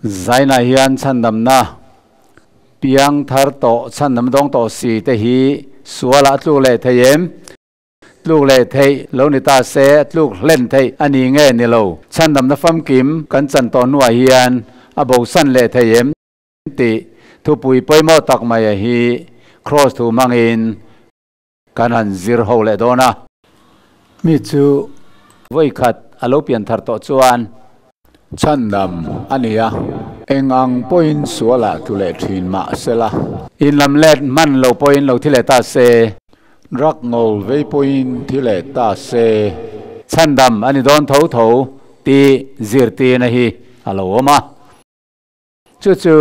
Zaina hian chhandamna piang thar tawh chhandam dawng tawh si te hi sualah a tluk leh thei em? Tluk leh theih lo ni ta se a tluk hlen theih a ni nge ni lo? Chhandamna famkim kan chan tawh hnuah hian a bosan leh thei em tih thupui pawimawh tak mai a hi Kraws thu hmangin kan han zir ho leh dawn a. Mi chu vawi khat a lo pian thar tawh chuan. Chhandam a ni a, eng ang pawhin sualah tlu leh thin mah sela. In lam let hman lo pawhin lo thi leh ta se. Rak ngawl vei pawhin thi leh ta se. Chhandam a ni dawn tho tho tih zirtirna hi a lo awm a. Chu chu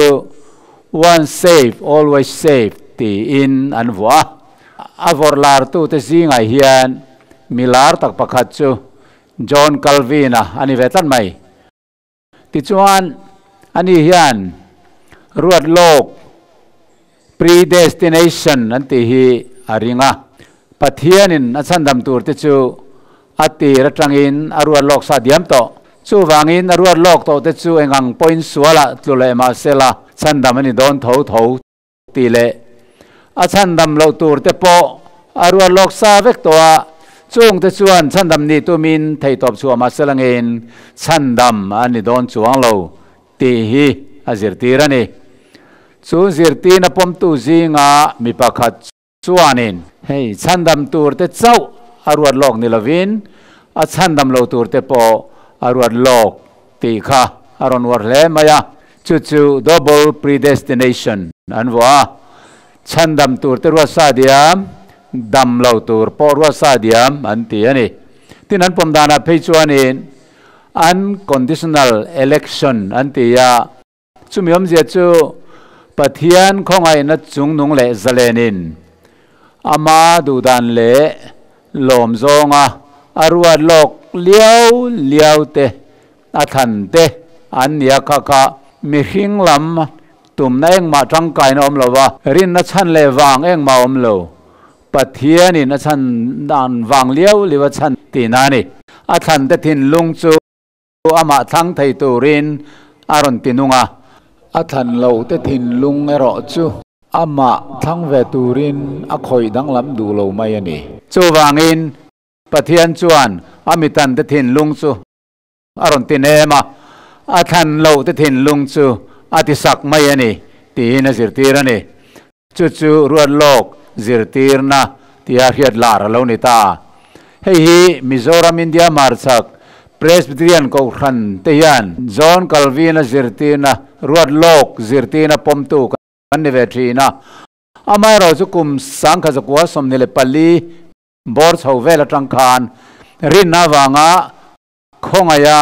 Once safe, always safe tiin an vuah a. A vawrh lartute zingah hian mi lar tak pakhat chu John Calvin-a a ni ve tlat mai. Tichuan, ani hian ruat lawk, predestination, an tih hi a ring a. Pathianin a chhandam turte chu a tir atangin a ruat lawk sa diam tawh. Chuvangin a ruat lawk tawhte chu eng ang pawhin sualah tlu leh mah sela chhandam a ni dawn tho tho tih leh a chhandam loh turte pawh a ruat lawk sa vek tawh a, chungte chuan chhandam nih tumin theihtawp chhuah mah sela ngeiin chhandam a ni dawn chuang lo tih hi a zirtir a ni. Chu zirtirna pawmtu zinga mi pakhat Chuanin, hei chhandam turte chauh a ruat lawk ni lovin a chhandam lo turte pawh a ruat lawk tih kha a rawn uar hle mai a, chu chu double predestination an vuah a. Chhandam turte ruat sa diam, dam lo tur pawh ruat sa diam an ti a ni. Tin, an pawm danah phei chuanin unconditional election an ti a. Chumi awmzia chu Pathian khawngaihna chungnung leh zalenin ama duhdan leh lawm zawnga a ruat lawk liau liau te a thlan te an ni a, kha kha mihring lam tumna engmah tangkaina awm lo va, rinna chhan leh vang engmah awm lo, Pathianin a chhan dan vang liau liau a chhan tihna a ni. A thlan te thinlung chu. Amah thlang thei turin a rawn ti nung a. A thlan lo te thinlung erawh chu. Amah thlang ve turin a khawih danglam duh lo mai a ni. Chuvangin Pathian chuan a mitan te thinlung chu a rawn ti nem a, a thlan lo te thinlung chu a ti sak mai a ni tiin a zirtir a ni. Chu chu ruat lawk zirtirna tia hriat lar a lo ni ta. Hei hi Mizoram India hmarchhak Presbyterian Kohhran te hian John Calvin-a zirtirna ruat lawk zirtirna pawmtu kan ni ve thin a. Amaherawhchu chu kum 1924 bawr chho vel atang khan rinna avanga Khawngaia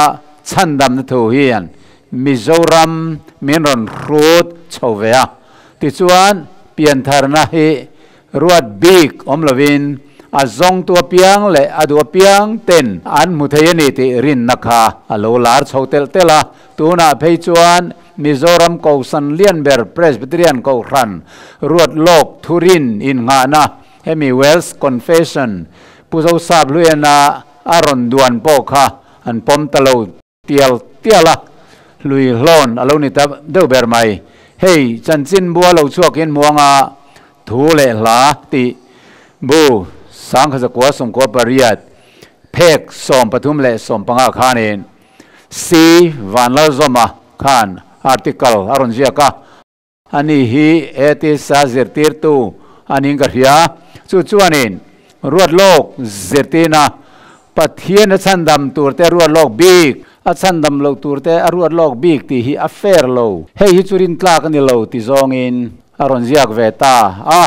chhandamna thu hian Mizoram min rawn hrut chho ve a, tichuan piantharna hi ruat bik awm lovin a zawngtu apiang leh a duh apiang ten an hmu thei a ni tih rinna kha a lo lar chho telh telh a. Tunah phei chuan Mizoram Kohhran lian ber Presbyterian Kohhran ruat lawk thurin innghahna hemi Welsh Confession Pu Zosap Hluiana A rawn duan pawh kha an pawm ta lo tial tial a, hlui hlawn a lo ni ta deuh ber mai. Hei, chanchin bua lo chhuakin muanga thu leh hla tih bu 1998 phek 35 le khanin C Vanlalzawma khan article a rawn ziak a. Ani hi atheist-a zirtirtu a niin ka hria. Chu chuanin ruat lawk zirtirna, Pathian a chhandam turte a ruat lawk bik, a chhandam loh turte a ruat lawk bik tih hi a fair lo. Hei hi chu rintlak a ni lo ti zawngin a rawn ziak ve ta a.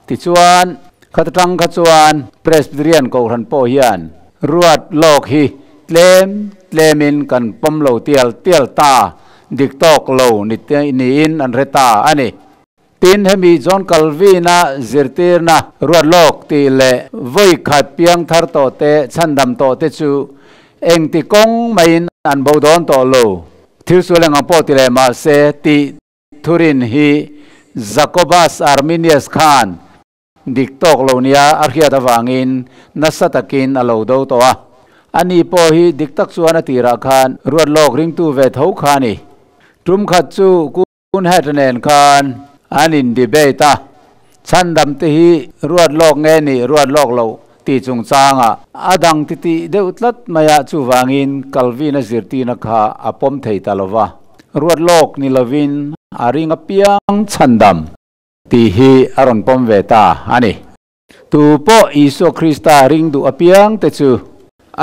Tichuan, khat atang kha chuan Presbyterian Kohhran pawh hian ruat lawk hi tlem tlemin kan pawm lo tial tial ta. Dik tawk lo ni niin an hre ta a ni. Tin, hemi John Calvin-a zirtirna ruat lawk tih leh vawi khat piang thar tawh te, chhandam tawh te chu engti kawng maiin an bo dawn tawh lo. Thil sual eng ang pawh ti leh mah se tih thurin hi Jacobus Arminius khan Dik tawk lo nia a hriat avangin nasa takin a lo do tawh a. Ani pawh hi dik tak chuan a tirah khan ruat lawk ringtu ve tho kha a ni. Tum khat chu kun het nen khan an in debate a, chhandam te hi ruat lawk nge ni ruat lawk lo tih chungchanga a dang ti tih deuh tlat mai a, chuvangin Calvin-a zirtirna kha a pawm thei ta lo va, ruat lawk ni lovin a ring apiang chhandam tih hi a rawn pawm ve ta a ni. Tu pawh Isua Krista ring duh apiang te chu.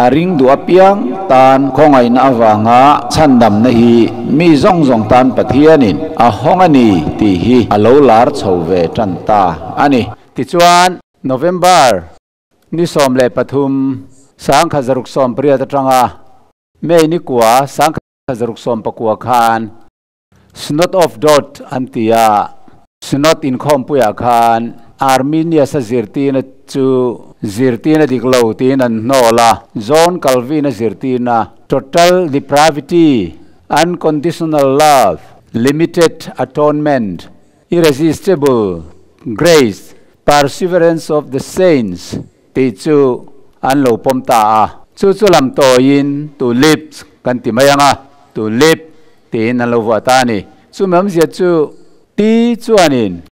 A ring duh apiang tan khawngaihna avanga chhandamna hi mi zawng zawng tan Pathianin a hawng a ni tih hi a lo lar chho ve tan ta a ni. Tichuan, November ni 13, 1680 atanga May ni 9, 1690 khan Synod of Dort an ti a, Synod inkhawmpuiah khan Arminius-a zirtirna chu zirtirna dik lo tiin an hnawl a, John Calvin-a zirtirna Total Depravity, Unconditional Love, Limited Atonement, Irresistible Grace, Perseverance of the Saints tih chu an lo pawm ta a. Chu chu lam tawiin Tulips kan ti mai ang a, Tulip tiin an lo vuah ta a ni. Chumi awmzia chu T chuanin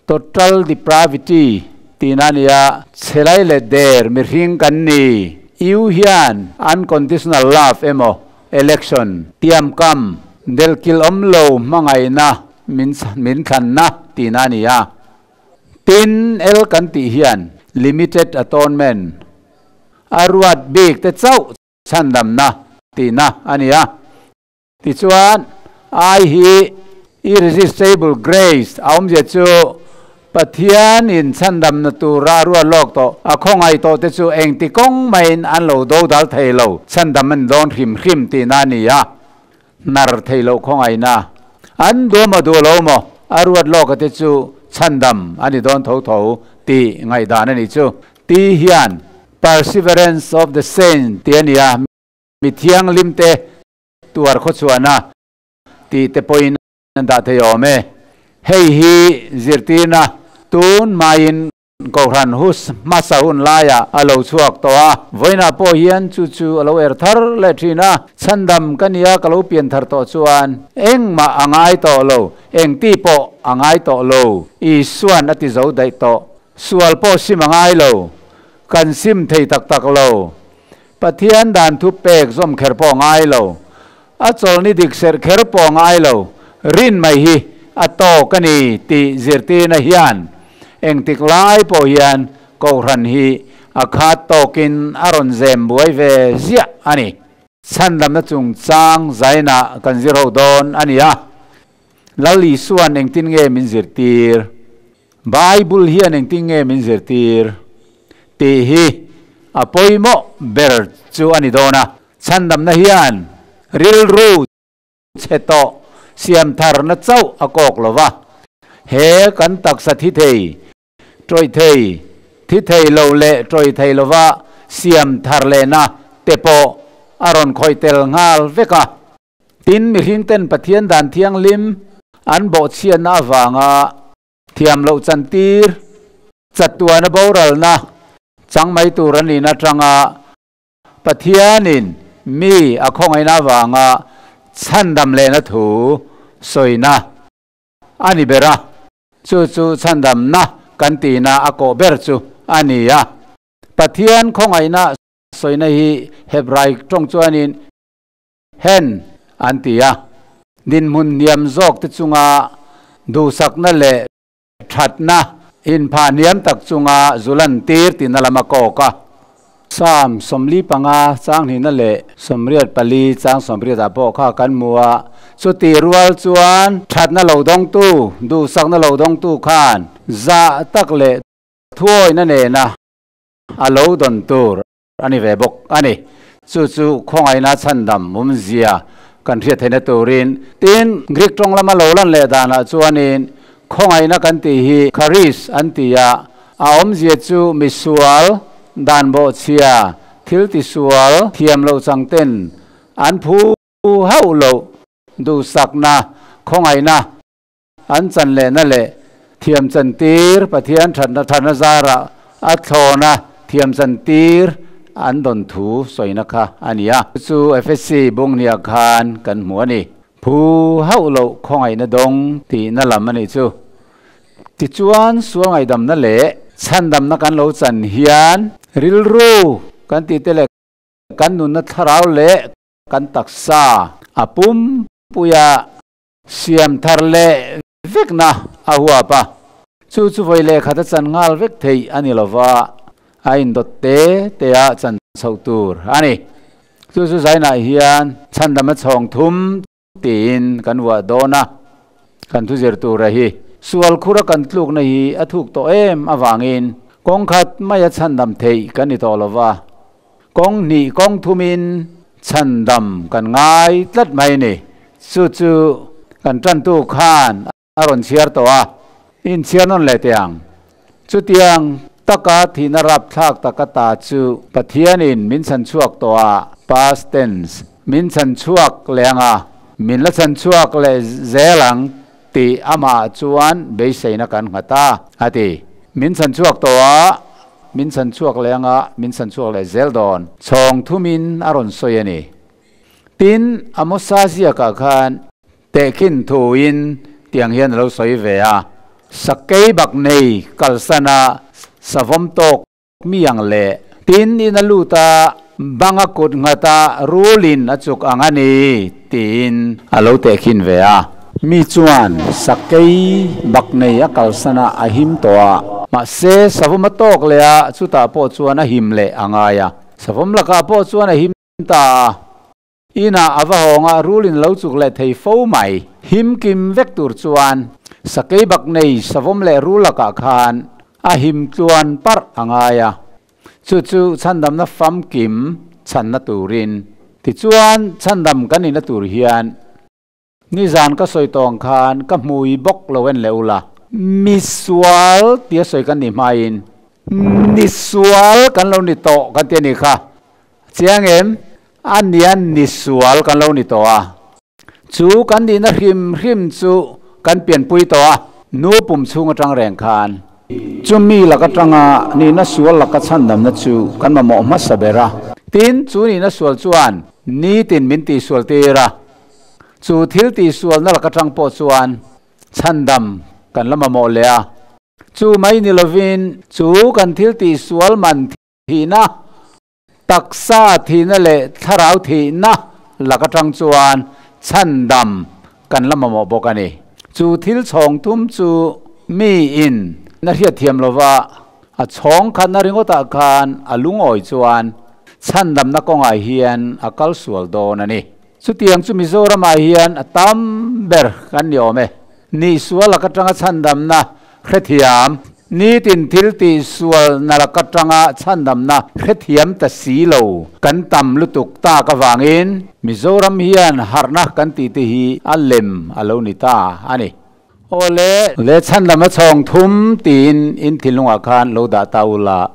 Total Depravity tihna a ni a, chhelai leh der mihring kan ni. U hian Unconditional Love emaw Election, tiamkam, delhkilh awm lo hmangaihna min min thlanna tihna a ni a. Tin, L kan tih hian Limited Atonement, a ruat bik te chauh chhandamna tihna a ni a. Tichuan, I hi Irresistible Grace a awmzia chu Pathianin chhandamna tura a ruat lawk tawh, a khawngaih tawh te chu engti kawng maiin an lo dodal thei lo, chhandam an dawn hrim hrim tihna a ni a. Hnar thei loh khawngaihna an duh maw duh lo maw a ruat lawka te chu chhandam a ni dawn tho tho tih ngaihdan a nih chu. Ti hian Perseverance of the Saints tih a ni a, mi thianghlim te tuar khawchhuahna tih te pawhin an dah thei awm e. Hei hi zirtirna tun hmain Kohhran hus hmasa hun laiah a lo chhuak tawh a, vawiinah pawh hian chu chu a lo er thar leh thin a, chhandam ka nia ka lo pian thar tawh chuan engmah a ngai tawh lo, engti pawh a ngai tawh lo, Isuan a ti zo daih tawh, sual pawh sim a ngai lo, kan sim thei tak tak lo, Pathian dan thu pek zawm kher pawh a ngai lo, a chawlhni dik serh kher pawh a ngai lo, rin mai hi a tawk a ni tih zirtirna hian engtik lai pawh hian Kohhran hi a khat tawkin a rawn zem buai ve ziah a ni. Chhandamna chungchang zainah kan zir ho dawn a ni a, Lal Isua'n engtin nge min zirtir? Bible hian engtin nge min zirtir tih hi a pawimawh ber chu a ni dawn a. Chhandamna hian rilru chhe tawh siam tharna chauh a kawk lo va, he kan taksa thi thei, tawih thei, thi thei lo leh tawih thei lova siam thar lehna te pawh a rawn khawih tel nghal vek a. Tin, mihringten Pathian dan thianghlim an bawhchhiatna avanga thiam loh chantir, chatuana boralna chang mai tur an in atanga Pathianin mi a khawngaihna avanga chhandam lehna thu sawina a ni ber a, chu chu chhandamna kan tihna a kawh ber chu a ni a. Pathian khawngaihna sawina hi Hebraik tawng chuanin Hen an ti a, dinhmun hniam zawk te chunga duhsakna leh thatna inphah hniam tak chunga zu lantir tihna lam a kawk a. Psalm 45 chang hnihna leh 84 chang 80 ah pawh kha kan hmu a, chutih rual chuan thatna lo dawngtu, duhsakna lo dawngtu khan zah tak leh thuawihna nena a lo dawn tur a ni ve bawk a ni. Chu chu khawngaihna chhandam awmzia kan hriat theihna turin. Tin, Greek tawng lama lo lan leh danah chuanin khawngaihna kan tih hi charis an ti a, a awmzia chu misual, dan bawhchhia, thil tisual thiam loh changten an phu hauh loh duhsakna, khawngaihna an chan lehna leh thiam chantir Pathian thatna thatna zarah a thlawna thiam chantir an dawn thu sawina kha a ni a. Chu Efesi bunghniah khan kan hmu a ni. Phu hauh loh khawngaihna dawng tihna lam a nih chu. Tichuan, sual ngaihdamna leh chhandamna kan lo chan hian rilru kan tihte leh kan nunna thlarau leh kan taksa a pumpuia siam thar leh vekna a huap a. Chu chu vawi lehkhat a chan nghal vek theih a ni lova, a indawt te te a chan chhoh tur a ni. Chu chu zainah hian chhandam a chhawng thum tiin kan vuah dawn a, kan thu zir tura hi sual khura kan tlukna hi a thuk tawh em avangin kawng khat maia chhandam theih kan ni tawh lova, kawng hnih kawng thumin chhandam kan ngai tlat mai a ni. Chu chu kan tantu khan a rawn chhiar tawh a, inchhiar nawn leh teh ang. Chutiang taka thihna rapthlak taka ta chu Pathianin min chhan chhuak tawh a, past tense, min chhan chhuak leh ang a, min la chhan chhuak leh zel ang tih amah chuan beiseina kan nghat a, a ti. Min chhan chhuak tawh a, min chhan chhuak leh ang a, min chhan chhuak leh zel dawn. Chhawng thumin a rawn sawi a ni. Tin, Amosa ziakah khan Tehkhin thuin tiang hian a lo sawi ve a, Sakei bak nei kalsana savawm tawk mi ang leh tin in a lut a, banga kut nghata rulin a chuk ang a ni tiin a lo tehkhin ve a. Mi chuan sakei bak nei a kalsana a him tawh a, mahse savawm a tawk leh a, chutah pawh chuan a him leh a ngai a, savawm lakah pawh chuan a him ta a. Inah a va hawng a, rulin lo chuk leh thei fo mai. Him kim vek tur chuan sakei bak nei savawm leh rul lakah khan a him tluan parh a ngai a. Chu chu chhandamna famkim chhanna turin. Tichuan chhandam kan inna tur hian nizan ka sawi tawng khan ka hmui bawk lo en leh ula. Misual tia sawi kan nih hmain nisual kan lo ni tawh kan ti a nih kha. Chiang em? A nia ni sual kan lo ni tawh a. Chu kan nihna hrim hrim chu kan pianpui tawh a, nu pum chhung atang reng khan. Chumi lak atanga nihna sual laka chhandamna chu kan mamawh hmasa ber a. Tin, chu nihna sual chuan nitin min tihsual tir a. Chu thil tihsualna lak atang pawh chuan chhandam kan la mamawh leh a. Chu mai ni lovin chu kan thil tihsual man thihna Taksa thihna leh thlarau thihna lak atang chuan chhandam kan la mamawh bawk a ni. Chu thil chhawng thum chu miin a hriatthiam lova, a chhawng khatna ringawtah khan a lungawi chuan chhandamna kawngah hian a kal sual dawn a ni. Chutiang chu Mizoramah hian a tam ber kan ni awm e. Nihsual lak atanga chhandamna hrethiam, nitin thil tihsual na lak atanga chhandamna hrethiam ta si lo kan tam lutuk tak avangin Mizoram hian harhna kan tih te hi a lem a lo ni ta a ni. Aw le, le chhandam a chhawng thum tiin in thinlungah khan lo dah ta ula.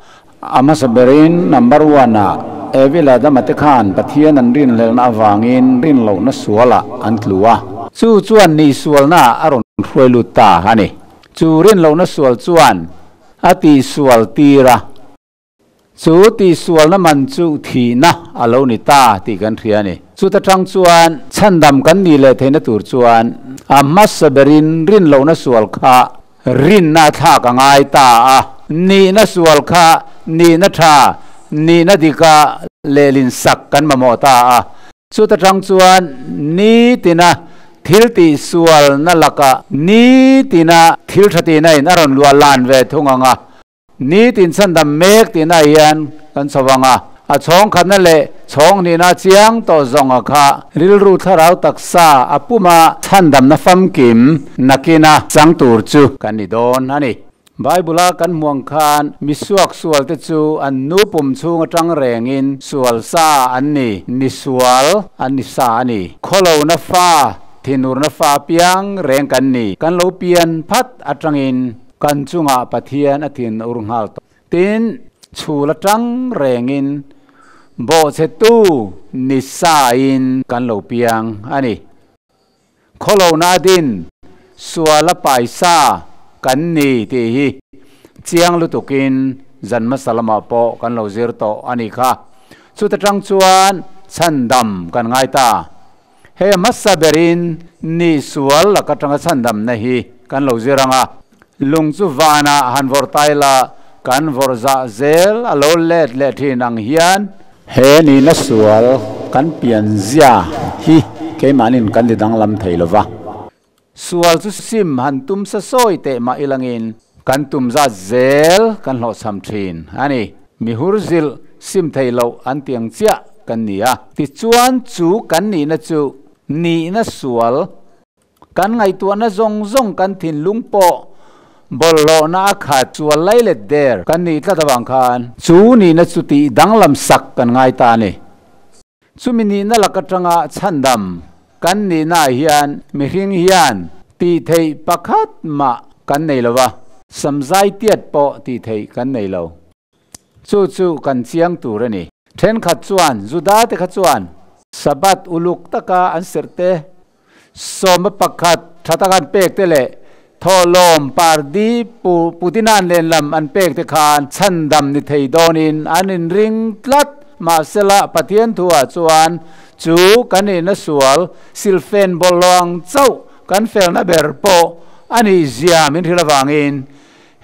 A hmasa berin number one ah Evi leh Adama te khan Pathian an rinhlelhna avangin rinlohna sualah an tlu a. Chu chuan nihsualna a rawn hruai lut ta a ni. Chu rinlohna sual chuan a tihsual tir a. Chu tihsualna man chu thihna a lo ni ta tih kan hria a ni. Chuta tang chuan chhandam kan nih leh theihna tur chuan a hmasa berin rinlohna sual kha rinna a thlak a ngai ta a. Nihna sual kha nihna tha, nihna dika lehlin sak kan mamawh ta a. Chuta tang chuan nitina thil tihsualna laka nitina thil tha tihna in a rawn luah lan ve thung ang a. Nitin chhandam mek tihna hian kan chho vang a, a chhawng khatna leh chhawng hnihna chiang tawh zawng a kha rilru thlarau taksa a puma chhandamna famkim nakina chang tur chu kan ni dawn a ni. Bible-a kan hmuang khan mi suaksual te chu an nu pum chhung atang rengin sual sa an ni, ni sual an ni sa a ni. Khawlona fa, thinurna fa piang reng kan ni, kan lo pian phat atangin. Kan chungah Pathian a thin ur nghal tawh. Tin, chhul atang rengin bawhchhetu ni sain kan lo piang a ni. Khawlohna din suala paisa kan ni tih hi chiang lutukin zan hmasa lamah pawh kan lo zir tawh a ni kha. Chuta tang chuan chhandam kan ngai ta. Hei a hmasa berin ni sual lak atanga chhandamna hi kan lo zir ang a, lung chu vanah han vawrh ta ila kan vawrh zah zel a lo let leh thin ang hian, He nihna sual kan pianzia hi keimahnin kan ti danglam thei lo va. Sual chu sim han tum sa sawi teh mah ilangin kan tum zat zel kan hlawhchham thin a ni. Mihur zilh sim thei loh an ti ang chiah kan ni a. Tichuan chu kan nihna chu nihna sual kan ngaihtuahna zawng zawng kan thinlung pawh bawlhhlawhna a khat sual lai let der kan nih tlat avang khan chu nihna chu tih danglam sak kan ngai ta a ni. Chumi nihna lak atanga chhandam kan nihnaah hian mihring hian tih theih pakhat mah kan nei lo va, samzai tiat pawh tih theih kan nei lo. Chu chu kan chiang tur a ni. Thenkhat chuan Juda te kha chuan Sabbath uluk taka an serh te, Sawma pakhat tha taka an pek te leh thawhlawm pardi pu Putinan lenlam an pek te khan chhandam ni thei dawnin an inring tlat. Mahsela Pathian thuah chuan chu kan inna sual silfen bawlhhlawh ang chauh kan felna ber pawh a nih zia min hrilh avangin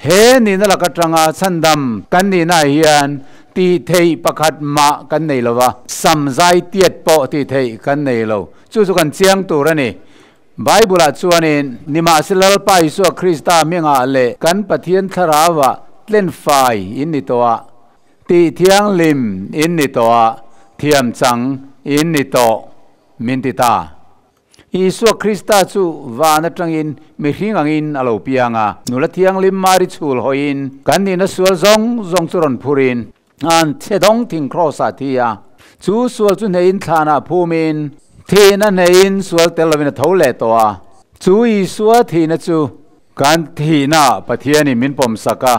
He nihna lak atanga chhandam kan nihnaah hian tih theih pakhat mah kan nei lo va, sam zai tiat pawh tih theih kan nei lo. Chu chu kan chiang tur a ni. Bible-ah chuanin, Nimahsela Lalpa Isua Krista hmingah leh kan Pathian Thlarauah tlenfai in ni tawh a, tih thianghlim in ni tawh a, thiam chang in ni tawh, min ti ta. Isua Krista chu van atangin mihring angin a lo piang a, nula thianghlim Mari chhul hawiin kan nihna sual zawng zawng chu rawn phurin an chhe dawng thing Kraws-ah thi a. Chu sual chu hneiin thlanah phumin thihna hneiin sual tel lovin a tho leh tawh a. Chu Isua thihna chu kan thihnaah Pathianin min pawmsak a.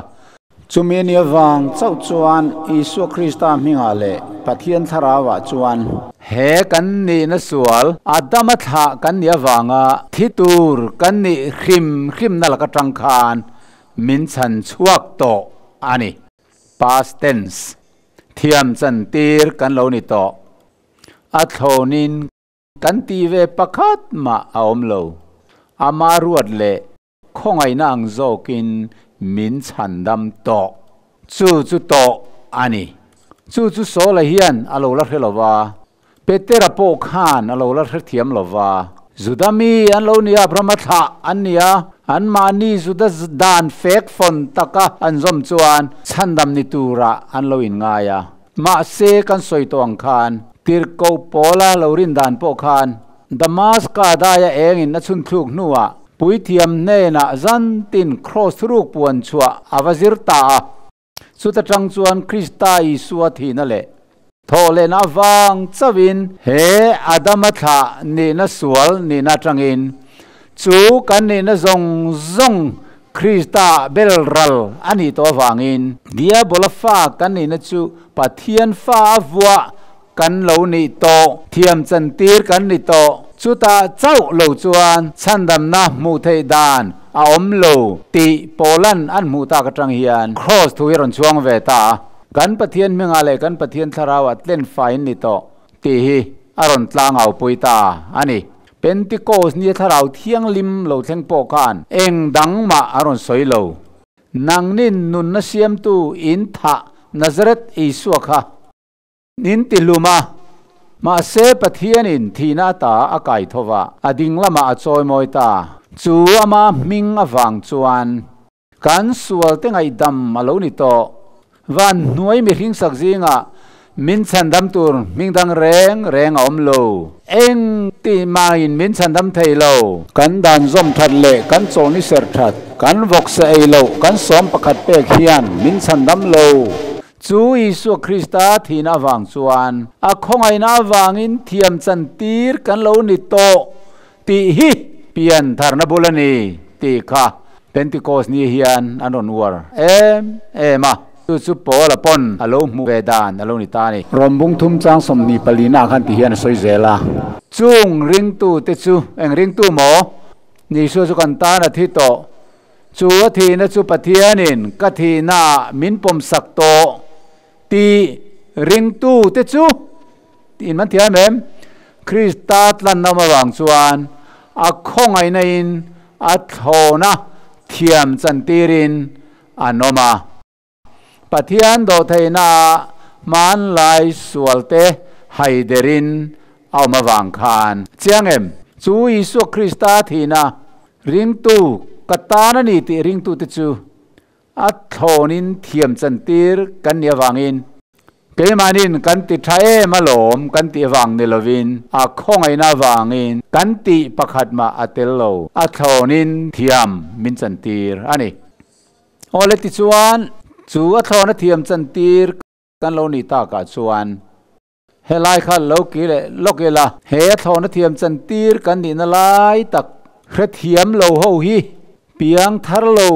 Chumi ni avang chauh chuan Isua Krista hmingah leh Pathian Thlarauah chuan. He kan nihna sual Adama thlah kan nih avanga thi tur kan nih hrim hrimna lak atang khan min chhan chhuak tawh a ni. Past tense, Thiam chantir kan lo ni tawh. A thlawnin kan ti ve pakhat mah a awm lo. Ama ruat leh Khawngaihna ang zawkin min chhandam tawh. Chu chu tawh a ni. Chu chu Saula hian a lo la hre lo va, Petera pawh khan a lo la hrethiam lo va. Juda mi an lo ni a, Abrahama thlah an ni a, anmahni Juda dan fek fawn taka an zawm chuan chhandam ni turah an lo inngai a. Mahse kan sawi tawh ang khan, Tirhkoh Paula lo rin dan pawh khan Damaska daia engin a chhun thluk hnuah puithiam hnenah zantin kraws thuruk puan chhuah a va zir ta a. Chuta tang chuan Krista Isua thihna leh thawhlehna avang chauhin he Adama thlah nihna sual nihna atangin chu kan nihna zawng zawng Krista bel ral a nih tawh avangin Diabola fa kan nihna chu Pathian fa a vuah Kan lo nih tawh, thiam chantir kan ni tawh. Chutah chauh lo chuan chhandamna hmuh theih dan a awm lo tih Paulan an hmuh tak atang hian Kraws thu hi rawn chhuang ve ta a. Kan Pathian hmingah leh kan Pathian Thlarauah tlen faiin ni tawh tih hi a rawn tlangaupui ta a ni. Pentikos nia Thlarau Thianghlim lo thleng pawh khan eng dang mah a rawn sawi lo. Nangnin nunna siamtu in thah Nazareth Isua kha. In ti hlum a, mahse Pathianin thihna ata a kai tho va, a ding lamah a chawimawi ta. Chu ama hming avang chuan kan sualte ngaihdam a lo ni tawh. Van hnuai mihring sak zingah min chhandam tur hming dang reng reng a awm lo. Eng tih mahin min chhandam thei lo. Kan dan zawm that leh kan chawlni serh that, kan vawksa ei loh kan sawm pakhat pek hian min chhandam lo. Chu Isua Krista thihna avang chuan a khawngaihna avangin thiam chantir kan lo ni tawh tih hi pian tharna bul a ni tih kha Pentecost ni hian an rawn uar em em a, chu chu Paula pawn a lo hmuh ve dan a lo ni ta a ni. Rawmbung thum chang 24 na khan ti hian a sawi zel a. Chung ringtute chu eng ringtu maw? Isua chu kan tan a thi tawh. Chu a thihna chu Pathianin ka thihnaah min pawmsak tawh tih ringtute chu tiin man thiam em? Krista tlanna awm avang chuan a khawngaihna in a thlawna thiam chantirin an awm a. Pathian dawhtheihna ah hmanlai sualte haiderin a awm avang khan chiang em? Chu Isua Krista thihna ringtu ka tan a ni tih ringtute chu a thlawnin thiam chantir kan nih avangin keimahnin kan ti tha em alawm kan tih avang ni lovin a khawngaihna avangin kan tih pakhat mah a tel lo, a thlawnin thiam min chantir a ni. Awle tichuan chu a thlawna thiam chantir kan lo nih takah chuan helai kha lo ki leh lawk ila, he a thlawna thiam chantir kan nihna lai tak hrethiam lo ho hi piang thar lo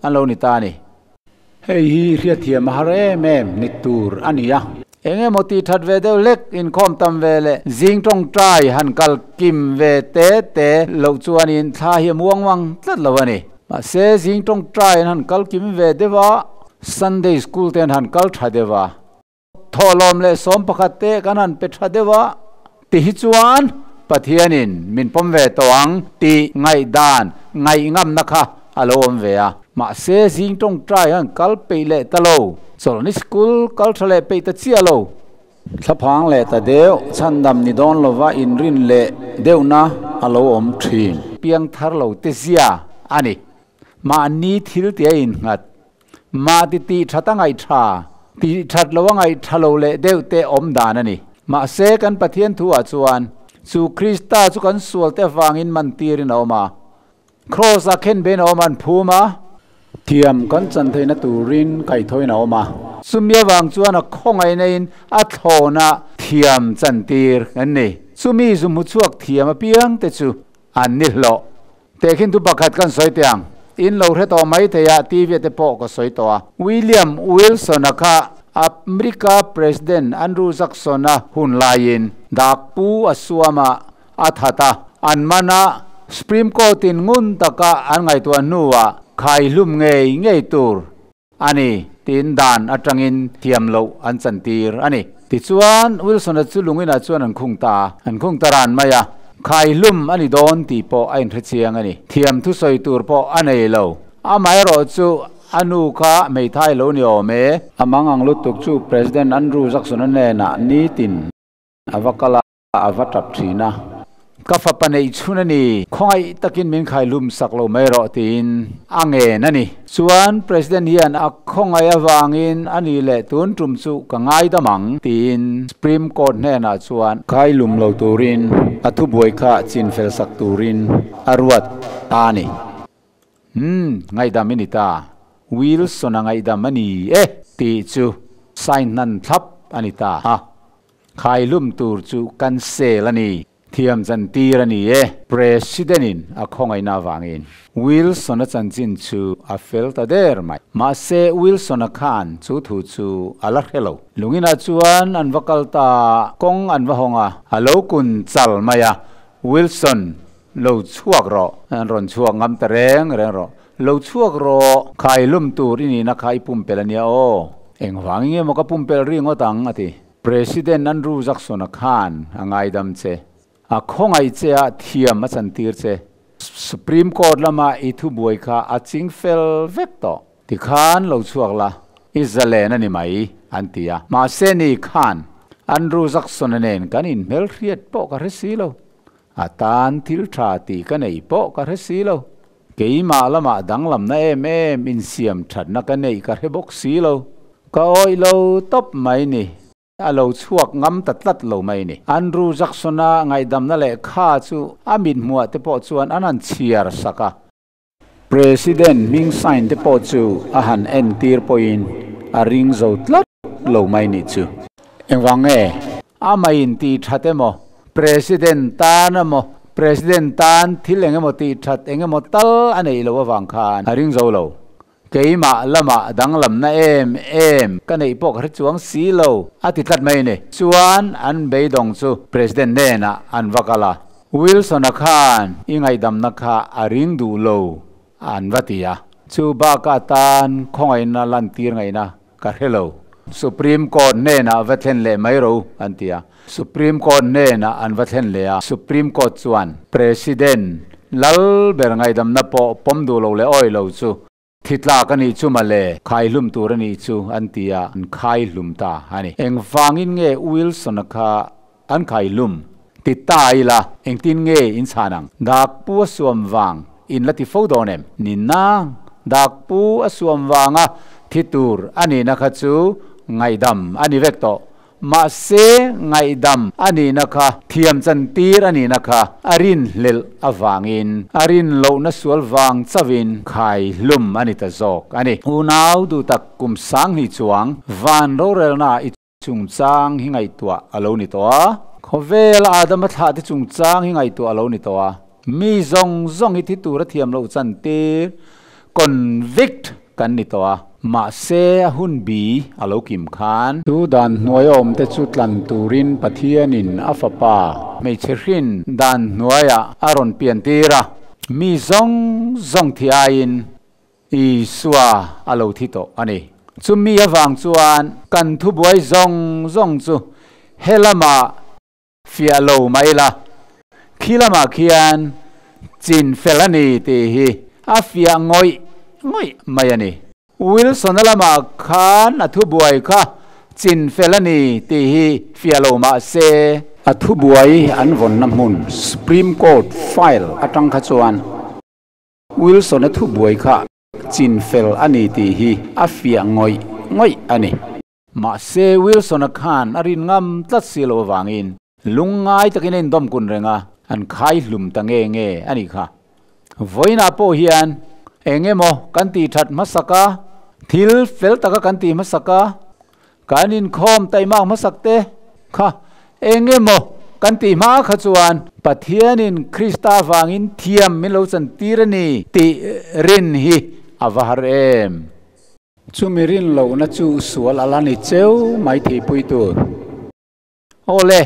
an lo ni ta a ni. Hei hi hriatthiam a har em em ni tur a ni a. Eng emaw tih that ve deuh hlek inkhawm tam ve leh zing tawngtai han kal kim ve te te loh chuanin thla hi a muang vang tlat lo a ni. Mahse zing tawngtai an han kal kim ve deuh a, Sunday school te an han kal tha deuh a, thawhlawm leh 11 te kan han pe tha deuh a, ti hi chuan Pathianin min pawm ve tawh ang tih ngaihdan ngaihngamna kha a lo awm ve a. Mahse zing tawngtai an kal peih leh ta lo, chawlhni school kal tha leh peih ta chiah lo. Thlaphang leh ta deuh, chhandam ni dawn lova inrin leh deuhna a lo awm thin. Piang thar lo te zia a ni. Mahni thil tia innghat Mah ti tih that a ngaih tha, tih that lo a ngaih tha lo leh deuh te awm dan a ni. Mahse kan Pathian thu ah chuan chu Krista chu kan sual te avangin man tirin a awm a, Kraws ah khen bein a awm a, an phum a. Thiam kan chan theihna turin kaihthawin a awm a. Chumi avang chuan a khawngaihna in a thlawn ah thiam chan tir kan ni. Chumi zu hmu chhuak thiam apiang te chu an ni hlawh. Tehkhin thu pakhat kan sawi teh ang. In lo hre tawh mai thei a, TV ah te pawh ka sawi tawh a. William Wilson-a kha America President Andrew Jackson-a hun laiin dak pu a suam a, a that a. An man a, Supreme Court-in ngun taka an ngaihtuah hnuah khaihlum ngei ngei tur A ni, tiin dan atangin thiam loh an chantir a ni. Tichuan, Wilson-a chu lunginah chuan an khung ta a, an khung ta ran mai a. Khaihlum a ni dawn tih pawh a inhre chiang a ni. Thiam thusawi tur pawh a nei lo. Amaherawh chu a nu kha hmeithai lo ni awm e. A mangang lutuk chu President Andrew Jackson-a hnenah nitin a va kal a. A va tap thin a. Ka fapa neih chhun a ni, khawngaih takin min khaihlum sak lo mai rawh tiin a ngen a ni. Chuan President hian a khawngaih avangin a ni leh tun tum chu ka ngaidam ang tiin Supreme Court hnenah chuan khaihlum lo turin a thubuai kha chinfel sak turin a ruat ta a ni. Umm, ngaihdam i ni ta. Wilson-a ngaihdam a ni e tih chu sign hnan thlap a ni ta a. Khaihlum tur chu kan sel a ni, thiam chantir a ni e. President-in a khawngaihna avangin Wilson-a chanchin chu a fel ta der mai. Mahse Wilson-a khan chu thu chu a la hre lo. Lunginah chuan an va kal ta a, kawng an va hawng a, a lo kun chal mai a, Wilson, lo chhuak rawh. An rawn chhuak ngam ta reng reng rawh. Lo chhuak rawh, khaihlum tur i nihna kha i pumpelh a nia aw. Engvangin nge maw ka pumpelh ri ngawt ang? a ti. President Andrew Jackson-a khan a ngaidam che, a khawngaih che a, thiam a chantir che. Supreme Court lama i thubuai kha a ching fel vek tawh. Tikhan lo chhuak la, i zalen a ni mai, an ti a. Mahse ni khan Andrew Jackson-a nen kan inhmelhriat pawh ka hre si lo. A tan thil tha tih ka neih pawh ka hre si lo. Keimah lamah danglamna em em insiam thatna ka neih ka hre bawk si lo. Ka awih lo tawp mai ni. A lo chhuak ngam ta tlat lo mai ni. Andrew Jackson-a ngaihdamna lehkha chu a mithmuah te pawh chuan an han chhiar sak a. President hming sign te pawh chu a han entir pawhin a ring zo tlat lo mai nih chu. Engvang nge? Amah in tih that emaw, President tan emaw, President tan thil eng emaw tih that eng emaw tal a neih loh avang khan a ring zo lo. Keimah lamah danglamna em em ka neih pawh ka hre chuang si lo a ti tlat mai a ni. Chuan an beidawng chu President hnenah an va kal a. Wilson-a khan i ngaihdamna kha a ring duh lo an va ti a. Chu bakah tan khawngaihna lantir ngaihna ka hre lo. Supreme Court hnenah va thlen leh mai ro an ti a. Supreme Court hnenah an va thlen leh a, Supreme Court chuan President lal ber ngaihdamna pawh pawm duh lo leh awi lo chu thi tlak a nih chu mawle, khaihlum tur a nih chu an ti a, an khaihlum ta a ni. Engvangin nge Wilson-a kha an khaihlum? Ti ta ila, engtin nge in chhan ang? Dakpu a suam vang in la ti fo dawn em? Ni nang, dakpu a suam vanga thi tur a nihna kha chu ngaihdam a ni vek tawh. Mahse, ngaihdam a nihna kha thiam chantir a nihna kha a rinhlelh avangin a rinlohna sual vang chauhin khaihlum a ni ta zawk a ni. Unau duhtak kum sanghnih chuang van rorelna i Chungchang hi ngaihtuah a lo ni tawh a. Khawvel Adama thlahte chungchang hi ngaihtuah a lo ni tawh a. Mi zawng zawng hi thi tura thiam loh chantir, convict, kan ni tawh a. Mahse a hun bi a lo kim khan. Chu dan hnuai awmte chu tlan turin Pathianin a Fapa. Hmeichhe hrin dan hnuaiah a rawn piantir a. Mi zawng zawng thi aiin Isua a lo thi tawh a ni. Chumi avang chuan kan thubuai zawng zawng chu he lamah fiah lo mai la, khi lamah khian chin fel a ni tih hi a fiah ngawih ngawih mai a ni. Wilson-a lamah khan a thubuai kha chin fel a ni tih hi fiah lo mah se, A thubuai an vawnna hmun Supreme Court file atang kha chuan Wilson-a thubuai kha chinfel a ni tih hi a fiah ngawih ngawih a ni. Mahse, Wilson-a khan a rin ngam tlat si lo avangin lungngai takin a indawm kun reng a, an khai hlum ta nge nge a nih kha. Vawiinah pawh hian eng emaw kan tih that hmasak a, thil fel taka kan tih hmasak a, Kan inkhawm taimak hmasak te kha eng emaw kan tih hma kha chuan Pathianin Krista avangin thiam min lo chantir a ni tih rin hi a va har em? Chumi rin lohna chu sual a la ni cheu mai theipui tur. Awle,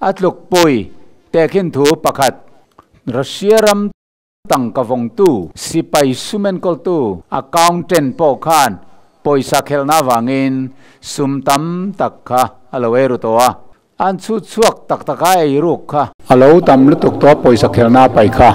a tlukpui tehkhin thu pakhat Russia ram Tangka vawngtu, sipai sum enkawltu, accountant pawh khan pawisa khelhna avangin sum tam tak kha a lo ei ru tawh a, an chhut chhuak tak tak a ei ruk kha. A lo tam lutuk tawh a pawisa khelhna a pai kha.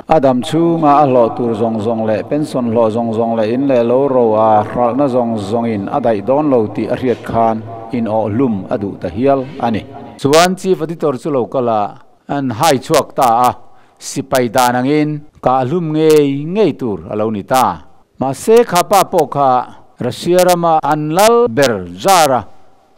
A dam chhunga a hlawh tur zawng zawng leh pension hlawh zawng zawng leh in leh lo ro a hralhna zawng zawngin a daih dawn lo tih a hriat khan in awh hlum a duh ta hial a ni. Chuan Chief Auditor chu lo kal a, an hai chhuak ta a, Sipai dan angin kah hlum ngei ngei tur a lo ni ta. Mahse kha pa pawh kha Russia rama an lal ber Tsar a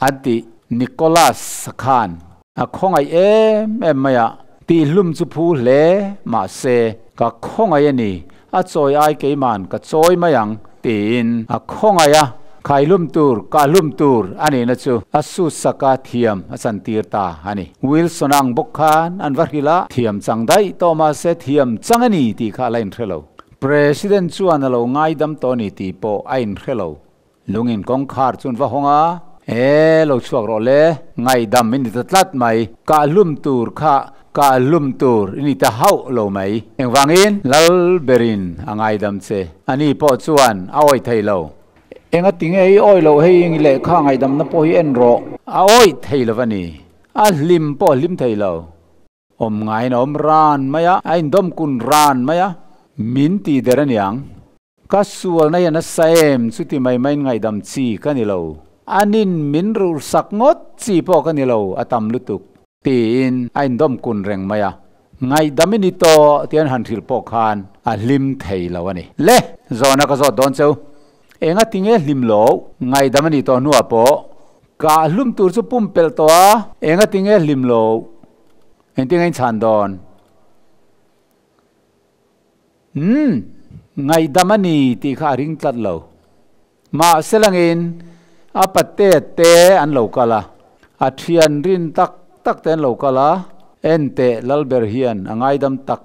an tih Nicholas khan a khawngaih em em mai a, tih hlum chu phu hle mahse ka khawngaih a ni, A chawi ai keiman ka chawi mai ang tiin a khawngaih a, khaihlum tur, kahhlum tur a nihna chu a sut saka thiam a chantir ta a ni. Wilson ang bawk khan an va hrilh a, thiam chang daih tawh mahse thiam chang a ni tih kha a la inhre lo. President chuan a lo ngaidam tawh a ni tih pawh a inhre lo. Lungin kawngkhar chu an va hawng a, E, lo chhuak rawh le, ngaihdam i ni ta tlat mai, kahhlum tur kha kahhlum tur i ni ta hauh lo mai. Engvangin? Lal berin a ngaidam che. Ani pawh chuan a awih thei lo. Enga tinge i awih loh hei i lehkha ngaihdamna pawh hi en rawh. A awih thei lo va ni. A hlim pawh a hlim thei lo. Awm ngaiin a awm ran mai a, a indawm kun ran mai a, min tih der aniang. Ka sualna hian a sa em chuti mai maiin ngaihdam chi ka ni lo. Anin min rulhsak ngawt chi pawh ka ni lo, a tam lutuk. Tiin a indawm kun reng mai a, ngaihdam i ni tawh tih an han hrilh pawh khan a hlim thei lo a ni. Le! Zawhna ka zawt dawn cheu. Enga tinge hlim lo? Ngaihdam a ni tawh hnuah pawh kah hlum tur chu pumpelh tawh a, enga tinge hlim lo? Engtin a inchhan dawn? Umm, ngaihdam a ni tih kha a ring tlat lo. Mahse langin a pate te an lo kal a, a thian rin tak tak te an lo kal a, Enteh Lalber hian a ngaidam tak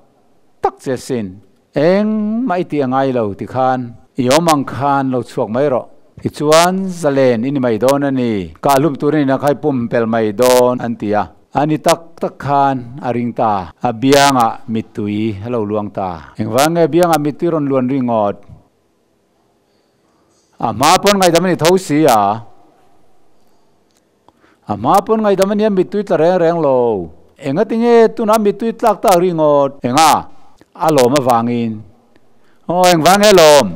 tak che sin. Engmah i tih a ngai lo ti khan i awm ang khan lo chhuak mai rawh. Tichuan zalen i ni mai dawn a ni, kah hlum turin ina khai pumpelh mai dawn an ti a. A ni tak tak khan a ring ta, a biangah mittui a lo luang ta. Engvang nge biangah mittui rawn luan ringawt? A hma pawn ngaihdam a ni tho si a. A hma pawn ngaihdam ania mittui tla reng reng lo. Engatinge tuna mittui tlak tak ringawt? Enga? A lawm avangin. Aw, engvang nge lawm?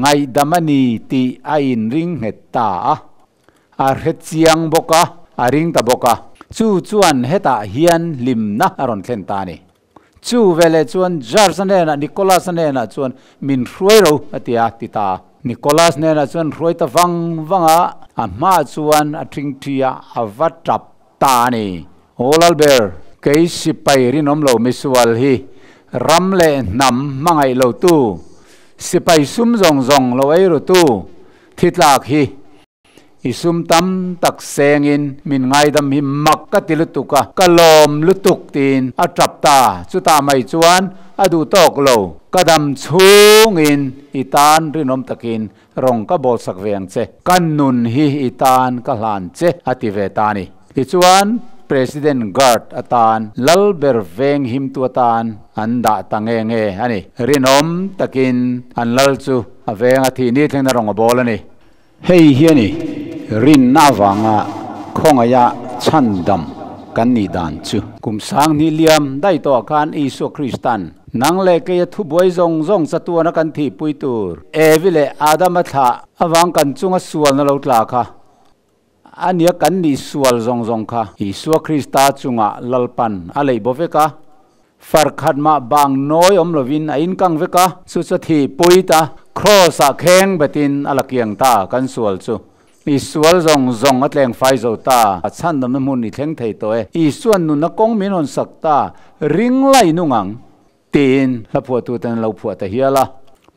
Ngaihdam a ni tih a inring nghet ta a. A hre chiang bawk a, a ring ta bawk a. Chu chuan hetah hian hlimna a rawn thlen ta a ni. Chu veleh chuan George-a hnenah, Nicholas-a hnenah chuan min hruai ro a ti a, ti ta a. Nicholas hnenah chuan hruai ta vang vang a, a hmaah chuan a ṭhingṭhi a, a va ṭap ta a ni. Aw Lalber, kei sipai rinawm lo misual hi ram leh hnam hmangaih lotu, sipai sum zawng zawng lo ei rutu thi tlak hi I sum tam tak sengin min ngaidam hi mak ka ti lutuk a, ka lawm lutuk tiin a tap ta. Chutah mai chuan a duh tawk lo. Ka dam chhungin i tan rinawm takin rawng ka bawlsak ve ang che. Ka nun hi i tan ka hlan che a ti ve ta a ni. Tichuan President Guard atan lal ber veng himtu atan an dah ta nge nge a ni. Rinawm takin an lal chu a veng a thih ni thlengna rawng a bawl a ni. Hei hi a ni, rinna avanga khawngaia chhandam kan nih dan chu. Kum sanghnih liam daih tawhah khan Isua Kristan nang leh keia thubuai zawng zawng chatuana kan thihpui tur Evi leh Adama thlah avang kan chunga sualna lo tla kha a nia kan nih sual zawng zawng kha Isua Krista chungah Lalpan a leih baw vek a, Far khat mah bang nawi awm lovin a inkang vek a, chu chu thi pui ta, Kraws ah kheng betin a la kiang ta, kan sual chu. I sual zawng zawng a tleng fai zo ta, a chhandamna hmun i thleng thei tawh e, Isuan nunna kawng min rawn sak ta, ring lai nung ang, tiin hla phuahtuten an lo phuah ta hial a.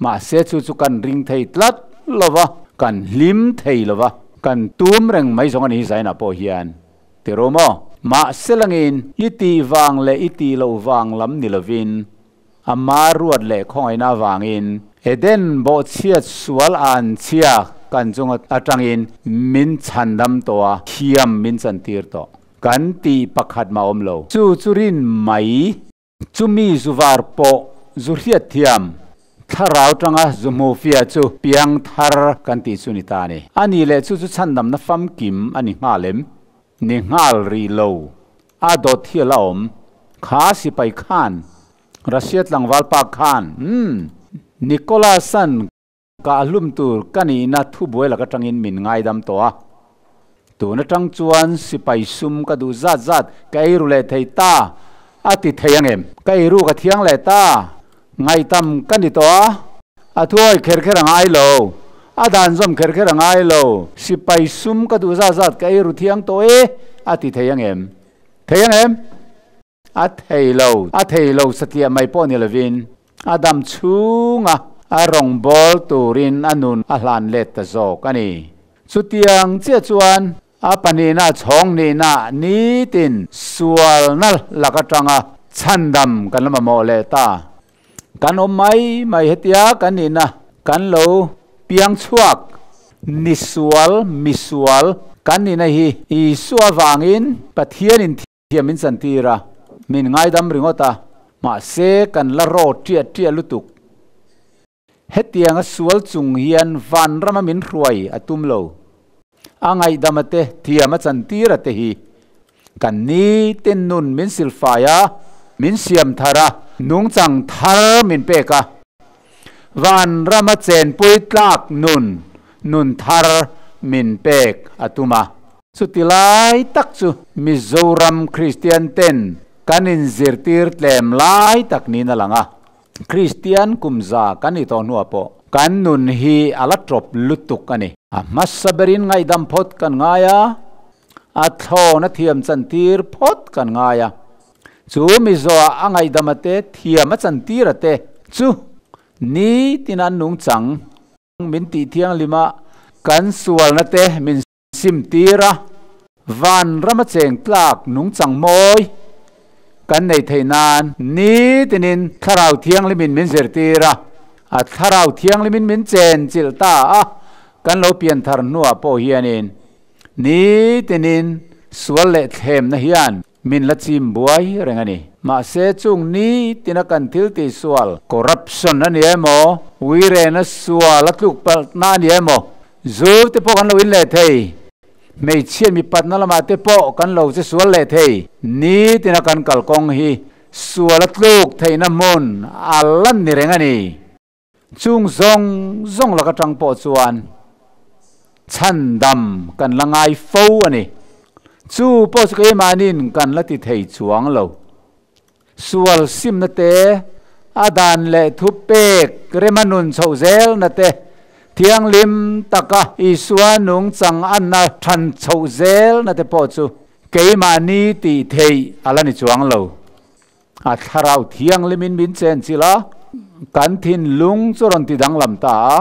Mahse chu chu kan ring thei tlat lo va, kan hlim thei lo va, kan tum reng mai zawng a ni hi Zainah pawh hian. Ti rawh maw? Mahse langin i tih vang leh i tih loh vang lam ni lovin, a ma ruat leh khawngaihna avangin Eden bawhchhiat sual an chhia kan chung atangin min chhandam tawh a, thiam min chantir tawh. Kan tih pakhat mah awm lo. Chu chu rin mai. Chumi zu var pawh zu hriat thiam, thlarau tanga zu hmu fia chu piang thar kan tih chu ni ta a ni. A ni leh chu chu chhandamna famkim a ni nghal em? Ni nghal rih lo. A dawt hi a la awm. Kha sipai khan, Russia tlangval pa khan, umm, Nicholas-a'n Ka hlum tur ka nihna thubuai lak atangin min ngaidam tawh a. Tun atang chuan sipai sum ka duh zat zat ka ei ru leh thei ta a ti thei ang em? Ka ei ru ka thiang leh ta. Ngaihtam ka ni tawh a. A thuawi kher kher a ngai lo. A dan zawm kher kher a ngai lo. Sipai sum ka duh zat zat ka ei ru thiang tawh e a ti thei ang em? Thei ang em? A thei lo, a thei lo satliah mai pawh ni lovin a dam chhunga a rawngbâwl turin a nun a hlan let ta zawk a ni. Chutiang chiah chuan a pahnihna chhawng nihna nitin sualna lak atanga chhandam kan la mamawh leh ta. Kan awm mai mai hetia kan nihna kan lo piang chhuak nisual, misual kan nihna hi Isua vangin Pathianin Thiam min chantir a, min ngaidam ringawt a, mahse kan la raw ṭiah ṭiah lutuk. Hetianga sual chung hian vanrama min hruai a tum lo. A ngaihdama te, thiam a chantir a te hi kan nite nun min silfai a, min siam thar a, nungchang thar min pek a, vanrama chenpui tlak nun, nun thar min pek a tum a. Chuti lai tak chu Mizoram Kristian ten kan inzirtir tlem lai tak niin a lang a. Kristian kum za kan ni tawh hnuah pawh kan nun hi a la tawp lutuk a ni. A hmasa berin ngaihdam phawt kan ngai a, a thlawn a thiam chantir phawt kan ngai a. Chu Mizoah a ngaihdam a te, thiam a chantir a te chu nitin an nungchang min tih thianghlim a, kan sualna te min Sim tir a, van rama cheng tlak nungchang mawi kan nei theih nan nitinin Thlarau Thianghlimin min zirtir a, a Thlarau Thianghlimin min chen chilh ta a, kan lo pian thar hnuah pawh hianin nitinin sual leh thlemna hian min la chim buai reng a ni. Mahse chung nitina kan thil tih sual, corruption a ni emaw, uirena sual a tluk palhna a ni emaw, Zu te pawh kan lo in leh thei. Hmeichhia mipatna lamah te pawh kan lo che sual leh thei. Nitina kan kalkawng hi sual a tluk theihna hmun a lan ni reng a ni. Chung zawng zawng lak atang pawh chuan chhandam kan la ngai fo a ni. Chu pawh chu keimahniin kan la ti thei chuang lo. Sual simna te, a dan leh thu pek rema nun chhoh zelna te, thianghlim taka Isua nungchang anna than chhoh zelna te pawh chu keimahni tih theih a la ni chuang lo. A thlarau thianghlimin min chenchilh a, kan thinlung chu rawn ti danglam ta a.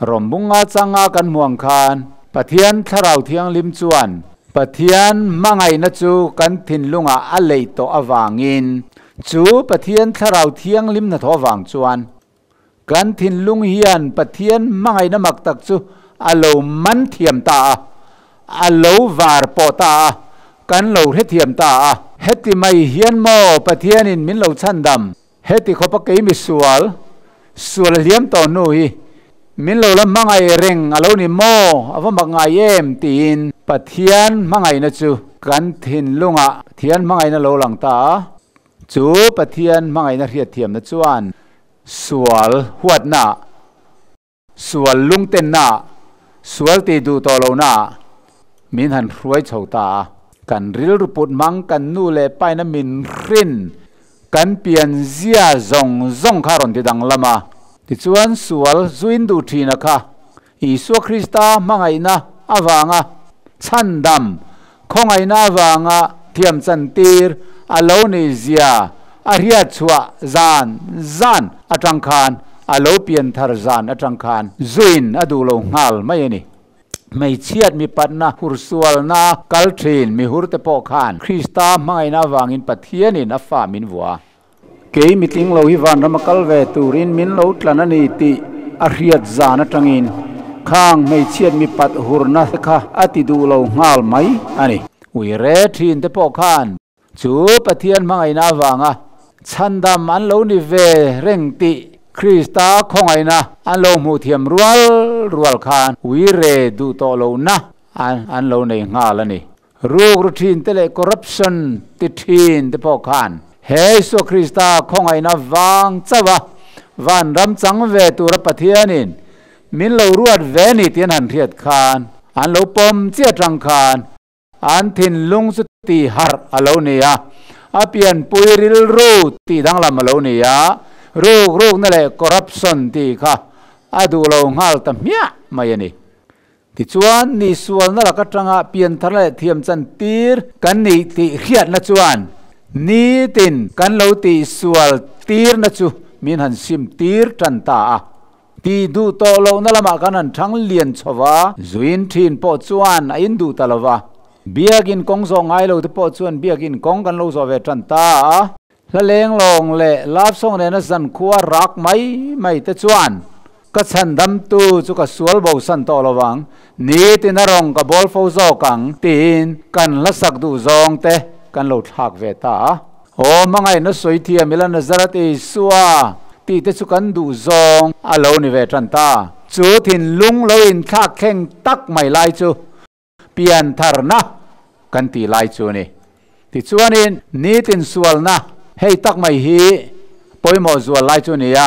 Rawmbunga changa kan hmuh ang khan Pathian Thlarau Thianghlim chuan Pathian hmangaihna chu kan thinlungah a leih tawh avangin chu Pathian Thlarau Thianghlim hnathawh avang chuan kan thinlung hian Pathian hmangaihna mak tak chu a lo man thiam ta a, a lo var pawh ta a, kan lo hrethiam ta a. Heti mai hian maw Pathianin min lo chhandam? Heti khawpa kei misual, sual a hliam tawh hnu hi min lo la hmangaih reng a lo ni maw? A va mak ngai em? tiin Pathian hmangaihna chu kan thinlungah Pathian hmangaihna lo lang ta a. Chu Pathian hmangaihna hriatthiamna chuan sual huatna, Sual lungtenna, sual tih duh tawh lohna min han hruai chho ta a. Kan rilru put hmang kan nu leh paina min hrin, kan pian zia zawng zawng kha rawn ti danglam a. Tichuan sual zuin duh thina kha Isua Krista hmangaihna avanga chhandam, khawngaihna avanga thiam chantir a lo nih zia a hriat chhuah zan zan atang khan a lo pian thar zan atang khan zuin a duh lo nghal mai a ni. Hmeichhiat mipatna hursualna kal thin mihurte pawh khan Krista hmangaihna avangin Pathianin a fa min vuah a. Kei mitling lo hi vanram a kal ve turin min lo tlan a ni tih a hriat zan atangin khang hmeichhiat mipat hurna te kha a ti duh lo nghal mai a ni. Ui re thin te pawh khan chu Pathian hmangaihna avanga chhandam an lo ni ve reng tih Krista khawngaihna an lo hmuh thiam rual rual khan ui re duh tawh lohna an lo nei nghal a ni. Ruk ru thin te leh corruption ti thin te pawh khan he Isua Krista khawngaihna vang chauh a vanram chang ve tura Pathianin min lo ruat ve ni tih an han hriat khan an lo pawm chiah atang khan an thinlung chu tih harh a lo ni a, a pianpui rilru tih danglam a lo ni a, ruk rukna leh corruption tih kha a duh lo nghal ta hmiah mai a ni. Tichuan, ni sualna lak atanga pianthar leh thiamchan tir kan nih tih hriatna chuan nitin kan lo tihsual tirna chu min han sim tir tan ta a. Tih duh tawh lohna lamah kan han thang lian chho va, zuin thin pawh chuan a in duh ta lo va. Biakin kawng zawh ngai lo te pawh chuan biakin kawng kan lo zawh ve tan ta a. Hla lenglawng leh love song nena zankhua rak mai mai te chuan ka chhandamtu chu ka sual bosan tawh lo vang, nitin a rawng ka bawl fo zawk ang tiin kan hla sak duh zawng te kan lo thlak ve ta a. Aw hmangaihna sawi thiam ila Nazareth Isua tih te chu kan duh zawng a lo ni ve tan ta. Chu thinlung lo inthlak thleng tak mai lai chu Piantharna kan tih lai chu a ni. Tichuanin nitin sualna hei tak mai hi pawimawh zual lai chu a ni a,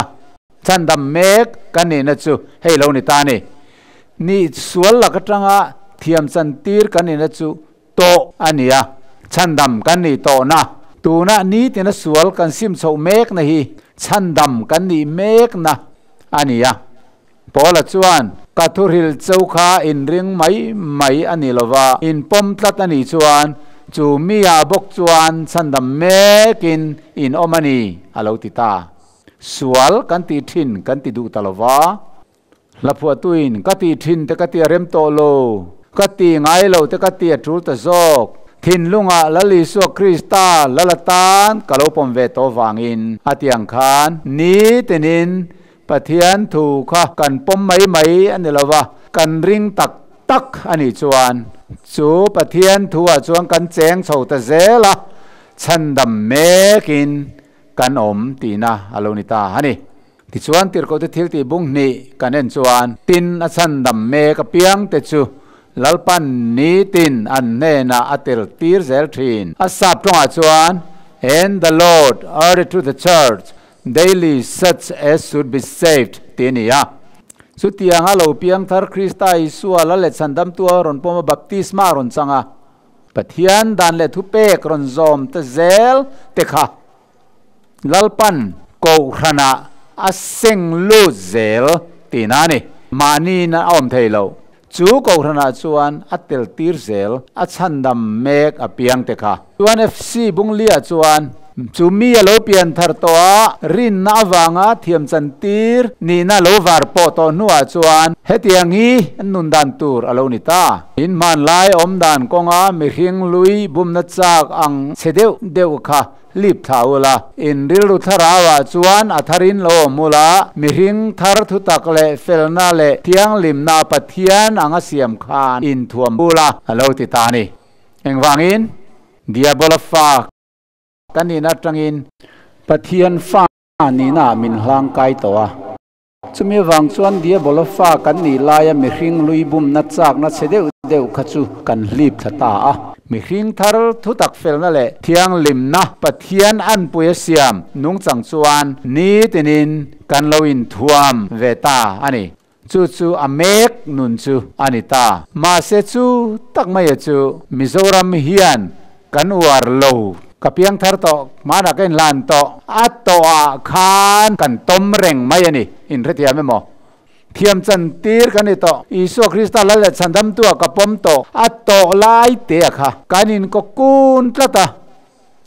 chhandam mek kan nihna chu hei lo ni ta a ni. Ni sual lak atanga thiam chantir kan nihna chu tawh a ni a, chhandam kan nih tawhna. Tuna nitina sual kan sim chhoh mekna hi chhandam kan nih mekna a ni a. Paula chuan, Ka thuhril cho kha inring mai mai a ni lova, inpawm tlat a nih chuan chu mi-ah bawk chuan chhandam mekin in awm a ni, a lo ti ta. Sual kan tih thin kan ti duh ta lova, hlaphuahtuin ka tih thin te ka ti a rem tawh lo, ka ti ngai lo te ka ti a tul ta zawk, thinlungah Lal Isua Krista lal atan ka lo pawm ve tawh vangin a ti ang khan nitinin Pathian thu kha kan pawm mai mai a ni lo va, kan ring tak tak a nih chuan chu Pathian thu-ah chuan kan cheng chho ta zel a, chhandam mekin kan awm tihna a lo ni ta a ni. Tichuan Tirhkohte thiltih bung hnih kan en chuan tin a chhandam mek apiangte chu Lalpan nitin an hnenah a tel tir zel thin. A sap tawngah chuan, And the Lord added to the church daily such as should be saved tih a ni a. Chutianga lo piang thar Krista Isua la leh chhandamtu a rawn pawm a, baptisma a rawn chang a, Pathian dan leh thupek rawn zawm ta zel te kha Lalpan Kohhranah a seng lut zel tihna a ni. Mahniin a awm thei lo. Chu Kohhranah chuan a tel tir zel, a chhandam mek a piang te kha. Chuan FC Bunglia chuan chu mi a lo pian thar tawh a, rinna avanga thiam chan tir nihna lo var pawh tawh hnuah chuan hetiang hi an nun dan tur a lo ni ta. In hmanlai awmdan kawnga mihring lui bumna chak ang chhe deuh deuh kha Lip thla ula, in rilru thlarauah chuan a tharin lo awm ula, mihring thar thutak leh felna leh thianghlimna Pathian anga siam khan in thuam ula, a lo ti ta a ni. Engvangin? Diabola fa ka nihna atangin Pathian fa nihnaah min hlangkai tawh a. Chumi avang chuan Diabola fa kan nih laia mihring lui bumna chakna chhe deuh deuh kha chu kan hlip thla ta a. Mihring thar thutak felna leh thianghlimna Pathian anpui a siam nungchang chuan nitinin kan lo inthuam ve ta a ni. Chu chu a mek nun chu a ni ta. Mahse chu tak maia chu Mizoram hian kan uar lo. Ka piang thar tawh, hmanah ka inhlan tawh. A tawhah khan kan tawm reng mai a ni. Inhrethiam emaw? Thiam chan tir kan ni tawh. Isua Krista lal leh chhandamtua ka pawm tawh. A tawh lai te a kha. Kan inkawkun tlat a.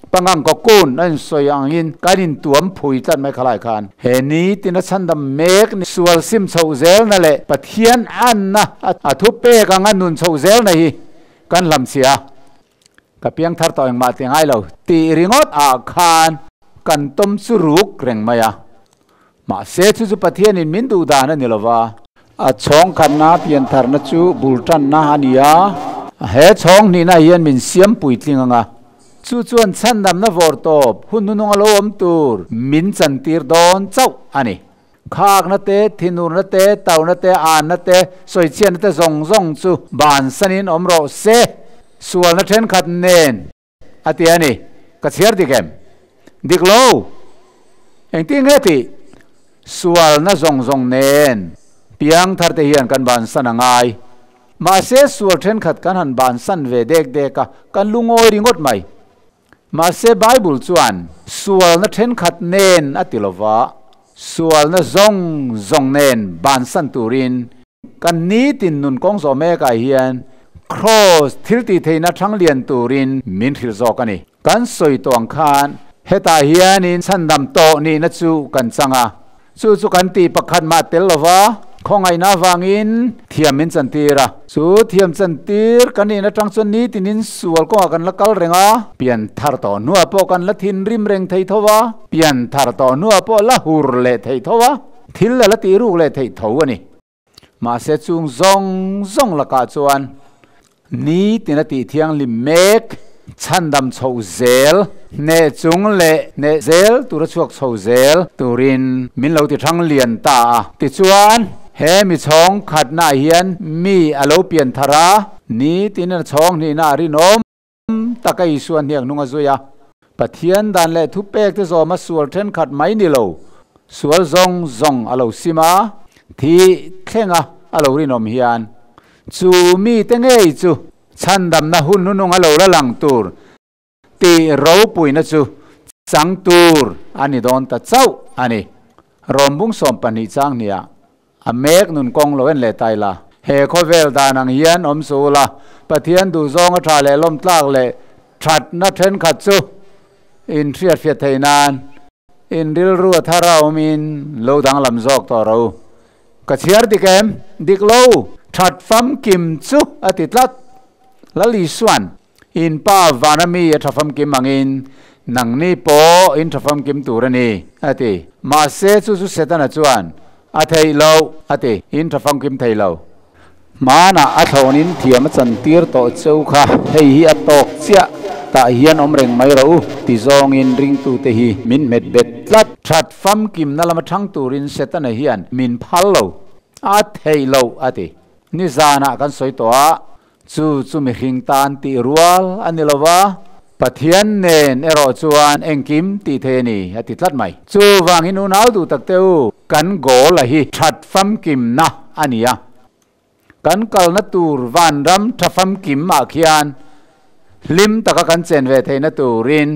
Pangang kawkun a insawi angin kan intuam phui tlat mai khalai khan. He ni tina chhandam mek ni sual sim chhoh zelna leh Pathian anna a thupek anga nun chhoh zelna hi kan hlamchhiah a. Ka piang thar tawh engmah ti ngai lo tih ringawt ah khan kan tawm chu ruk reng mai a. Mahse chu chu Pathianin min duh dan a ni lo va. A chhawng khatna pian tharna chu bul tanna a ni a. He chhawng hnihna hian min siam puitling ang a. Chu chuan chhandamna vawr tawp hun hnunung a lo awm tur min chantir dawn chauh a ni. Khakna te, thinurna te, tauna te, anna te, sawichhiatna te zawng zawng chu bansanin awm rawh se. Sualna thenkhat nen a ti a ni. Ka chhiar dik em? Dik lo! Engtin nge tih? Sualna zawng zawng nen piangthar te hian kan bansan a ngai. Mahse sual thenkhat kan han bansan ve dek dek a, kan lungawi ringawt mai. Mahse Bible chuan sualna thenkhat nen a ti lova, sualna zawng zawng nen bansan turin kan nitin nun kawng zawh mekah hian Kraws thil tih theihna thang lian turin min hrilh zawk a ni. Kan sawi tawh ang khan hetah hianin chhandam tawh nihna chu kan chang a, Chu chu kan tih pakhat mah tel lova khawngaihna avangin thiam min chantir a. Chu thiam chantir kan nih atang chuan nitinin sual kawngah kan la kal reng a. Pian thar tawh hnuah pawh kan la thinrim reng thei tho a, pian thar tawh hnuah pawh la hur leh thei tho a, thil a la tih ruk leh theih tho a ni. Mahse chung zawng zawng lakah chuan nitin a tih thianghlim mek, chhandam chhoh zel, hneh chung leh hneh zel tura chhuak chho zel turin min lo ti thang lian ta a. Tichuan, he mi chhawng khatnaah hian mi a lo pian thar a, nitin a chhawng hnihna a rinawm taka Isua hniak hnung a zui a. Pathian dan leh thupek te zawm a sual thenkhat mai ni lo, sual zawng zawng a lo sim a, thi thlenga a lo rinawm hian chu mite ngei chu chhandamna hun hnunung a lo la lang tur tih ropuina chu chang tur a ni dawn ta chauh a ni. Rawmbung 12 chang hniah A mek nun kawng lo en leh ta ila. He khawvel dan ang hian awm suh ula, Pathian duhzawng a tha leh lawmtlak leh thatna thenkhat chu in hriatfiah theih nan in rilru a thar a awmin lo danglam zawk tawh ro. Ka chhiar dik em? Dik lo! That famkim chu a ti tlat. Lal Isuan, In pa vana mi a tha famkim angin nangni pawh in tha famkim tur a ni, a ti. Mahse chu chu Setana chuan, A theih loh, a ti, in tha famkim thei lo. Hmanah a thlawnin thiam a chantir tawh cheu kha, hei hi a tawk chiah, tah hian awm reng mai rawh u, ti zawngin ringtute hi min hmet bet tlat. That famkimna lama thang turin Setana hian min phal lo, a theih loh, a ti. Nizanah kan sawi tawh a. Chu chu mihring tan tih rual a ni lo va, Pathian nen erawh chuan engkim tih thei a ni, a ti tlat mai. Chuvangin unau duh tak te u, kan goal a hi that famkimna a ni a. Kan kalna tur vanram tha famkim ah khian hlim taka kan chen ve theihna turin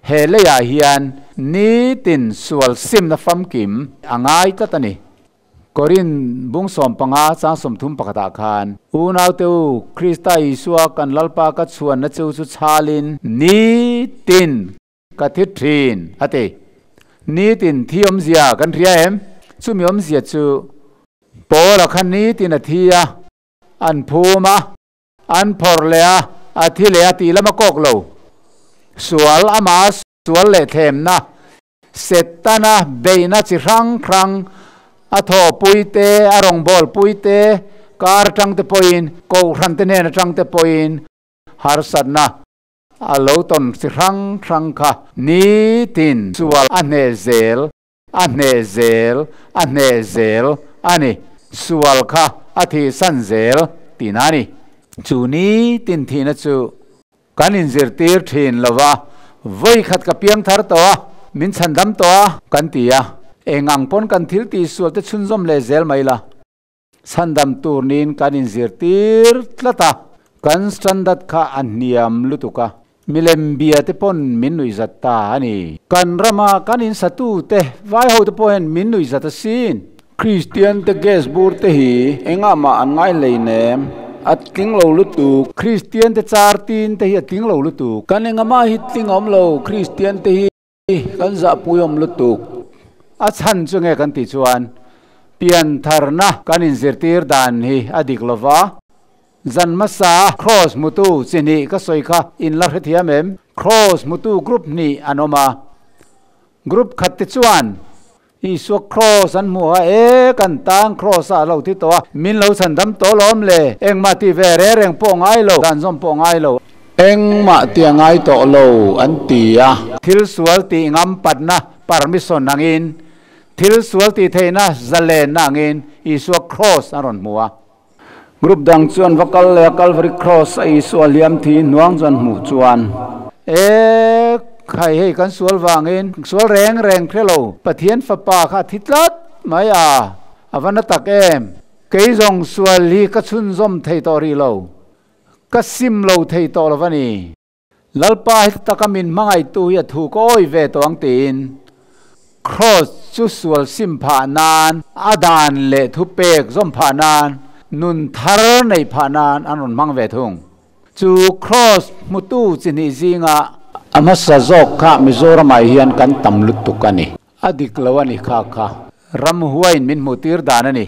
he leiah hian nitin sual simna famkim a ngai tlat a ni. Korin bung 15 chang 31 ah khan, Unaute u, Krista Isua kan Lalpa ka chhuanna cheu chu chhalin nitin ka thi thin, a ti. Nitin thi awmzia kan hria em? Chumi awmzia chu Paula kha nitin a thi a, an phum a, an phawrh leh a, a thi leh a tih lam a kawk lo. Sual ama sual leh thlemna Setana beihna chi hrang hrang a thawhpui te, a rawngbawlpui te, kar atang te pawhin, kohhran te hnen atang te pawhin harsatna a lo tawn chi hrang hrang kha nitin sual a hneh zel, a hneh zel, a hneh zel a ni. Sual kha a thihsan zel tihna a ni. Chu nitin thihna chu Kan inzirtir thin lo va, vawi khat ka piang thar tawh a, min chhandam tawh a, kan ti a. Eng ang pawn kan thil tihsual te chhunzawm leh zel mai la. Chhandam tur niin kan inzirtir tlat a, kan standard kha a hniam lutuk a, milem bia te pawn min nuihzat ta a ni. Kan rama kan insatu te, vai ho te pawh hian min nuihzat asin. Kristian te gas bur te hi engah mah an ngai hlei nem, a tling lo lutuk. Kristian te char tin te hi a tling lo lutuk. Kan engah hi tling a awm lo, Kristian te hi kan zahpui awm lutuk. A chhan chu nge kan tih chuan piantharna kan inzirtir dan hi a dik lo va. Zan hmasa Kraws hmutu chi hnih ka sawi kha in la hrethiam em? Kraws hmutu group hnih an awm a, group khat te chuan Isua Kraws an hmu a, E, kan tan Kraws ah a lo thi tawh a, min lo chhan dam tawh lawm le, engmah ti ve reng reng pawh ngai lo, dan zawm pawh ngai lo. Engmah ti a ngai tawh lo an ti a. Thil sual tih ngam patna permission angin, thil sual tih theihna zalenna angin Isua Kraws an rawn hmu a. Group dang chuan va kal leh a Calvary Cross a Isua hliam thi hnuang chuan hmuh chuan. E khai hei kan sual vangin sual reng reng hre lo Pathian fapa kha a thi tlat mai a, a va na tak em. Kei zawng sual hi ka chhunzawm thei tawh rih lo, ka sim lo thei tawh lo va ni. Lalpa hi taka min hmangaihtu hi a thu ka awi ve tawh ang tiin Kraws chu sual sim phah nan, a dan leh thupek zawm phah nan, nun thar neih phah nan an rawn hmang ve thung. Chu Kraws hmutu chi hnih zingah. A hmasa zawk kha Mizoramah hian kan tam lutuk a ni. A dik lo a ni kha kha. Ramhuaiin min hmuhtir dan a ni.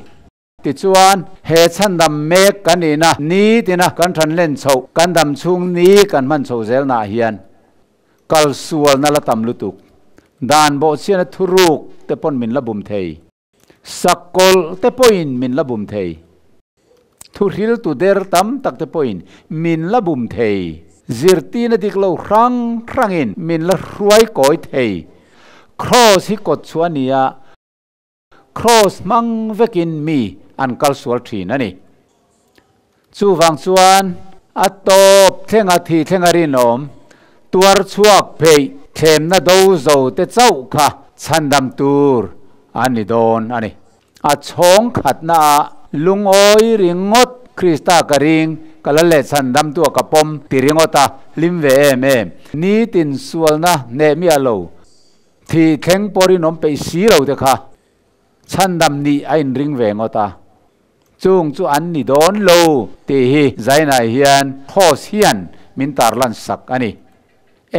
Tichuan, he chhandam mek kan nihna nitina kan thanlen chhoh, kan dam chhung ni kan hman chhoh zelnaah hian kal sualna la tam lutuk. Dan bawhchhiana thuruk te pawn min la bum thei. Sakawlh te pawhin min la bum thei. Thuhriltu der tam tak te pawhin min la bum thei. Zirtina dik lo hrang hrangin min la hruai kawi thei. Kraws hi kawt chhuah a ni a. Kraws hmang vekin mi an kal sual thin a ni. Chuvang chuan a tawp thlenga thi thlenga rinawm, tuar chhuak pheih thlemna do zo te chauh kha chhandam tur a ni dawn a ni. A chhawng khatna ah lungawi ringawt Krista ka ring, ka la leh chhandam tu a ka pawm ti ringawt a hlim ve em em. Nitin sualna hneh miah lo. Thi thleng pawh rinawm peih si lo te kha chhandam nih a inring ve ngawt a, chung chu an ni dawn lo tih hi Zainai hian Host hian min tarlan sak a ni.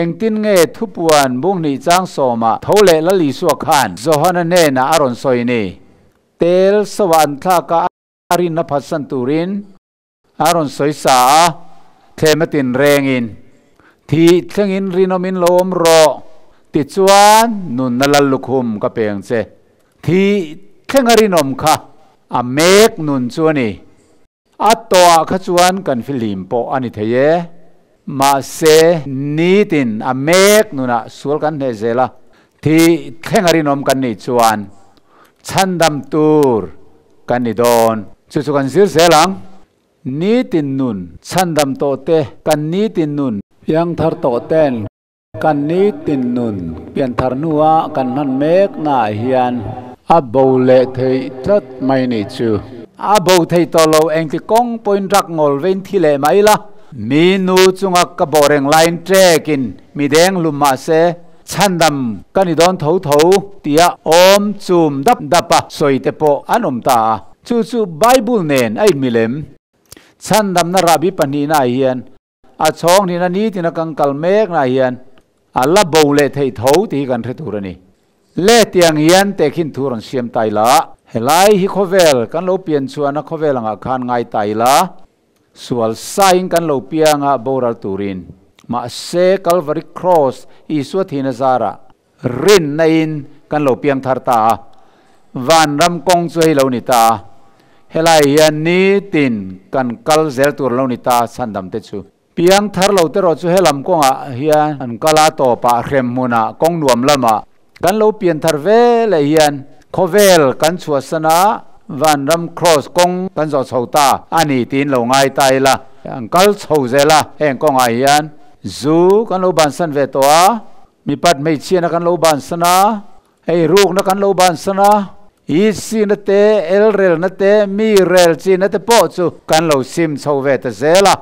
Engtin nge thupuan bunghnih chang sawmah tho leh Lal Isua khan Johana hnenah a rawn sawi ni? Tel sawa an thlak a a rinna phatsan turin A rawn sawi sa a, thlem a tin rengin, Thih thlengin rinawmin lo awm rawh, tichuan nunna lal lukhum ka peng che. Thih thlenga rinawm kha a mek nun chu a ni. A tawhah kha chuan kan fihlim pawh a ni thei e. Mahse, nitin a mek nunah sual kan hneh zel a, thih thlenga rinawm kan nih chuan chhandam tur kan ni dawn. Chu chu kan zir zel ang. Nitin nun chhandam tawh te kan nitin nun piangthar tawh ten kan nitin nun pianthar hnua kan hman mek naah hian a bo leh theih tlat mai nih chu. A bo thei tawh lo engti kawng pawhin rak ngawl vein thi leh mai la. Mi nu chunga ka bawh reng laiin trekin mi deng hlum mah se chhandam ka ni dawn tho tho tia awm chum dap dap a sawi te pawh an awm ta a. Chu chu Bible nen a inmilem. Chhandamna rahbi pahnihnaah hian a chhawng hnihna nitina kan kal meknaah hian a la bo leh theih tho tih hi kan hre tur a ni. Le tiang hian tehkhin thu rawn siam ta ila, helai hi khawvel kan lo pian chuan a khawvel angah khan ngai ta ila, sual sain kan lo piang a boral turin. Mahse Calvary Cross Isua thihna zarah Rinna in kan lo piang thar ta a, vanram kawng chu hei lo ni ta a, helai hian nitin kan kal zel tur lo ni ta chhandam te chu. Piang thar lo te rawh chu helam kawngah hian an kal a, tawpah hrem hmunah kawng nuam lamah kan lo pian thar ve leh hian khawvel kan chhuahsan a, vanram cross kawng kan zawh chho ta a ni tiin lo ngai ta ila, an kal chho zel a, heng kawngah hian zu kan lo bansan ve tawh a. Mipat hmeichhiana kan lo bansan a, hei rukna kan lo bansan a, isina te, elrelna te, mi rel china te pawh chu kan lo sim chho ve ta zel a.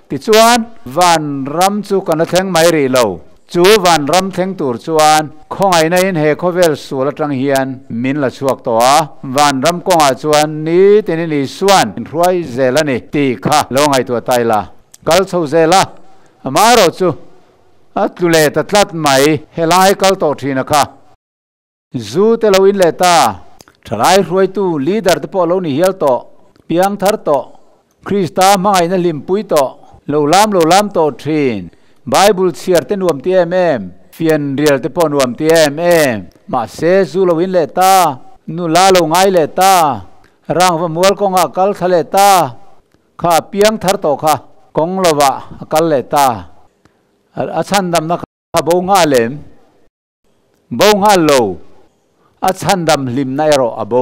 Tichuan, vanram chu kan la thleng mai rih lo. Chu vanram thleng tur chuan khawngaihna in he khawvel sual atang hian min la chhuak tawh a, vanram kawngah chuan nitin in Isuan min hruai zel a ni tih kha lo ngaihtuah ta ila. Kal chho zel a, amaherawhchu A tlu leh ta tlat mai, helai kal tawh thin a kha. Zu te lo in leh ta. Thalai hruaitu leader te pawh lo ni hial tawh, piang thar tawh, Krista hmangaihna hlimpui tawh, lo lam lo lam tawh thin, Bible chhiar te nuam ti em em, fianrial te pawh nuam ti em em, mahse zu lo in leh ta, nula lo ngai leh ta, rangva mual kawngah kal thla leh ta, Kha piang thar tawh kha kawng lovah a kal leh ta. A chhandamna kha bo nghal em? Bo nghal lo. A chhandam hlimna erawh a bo.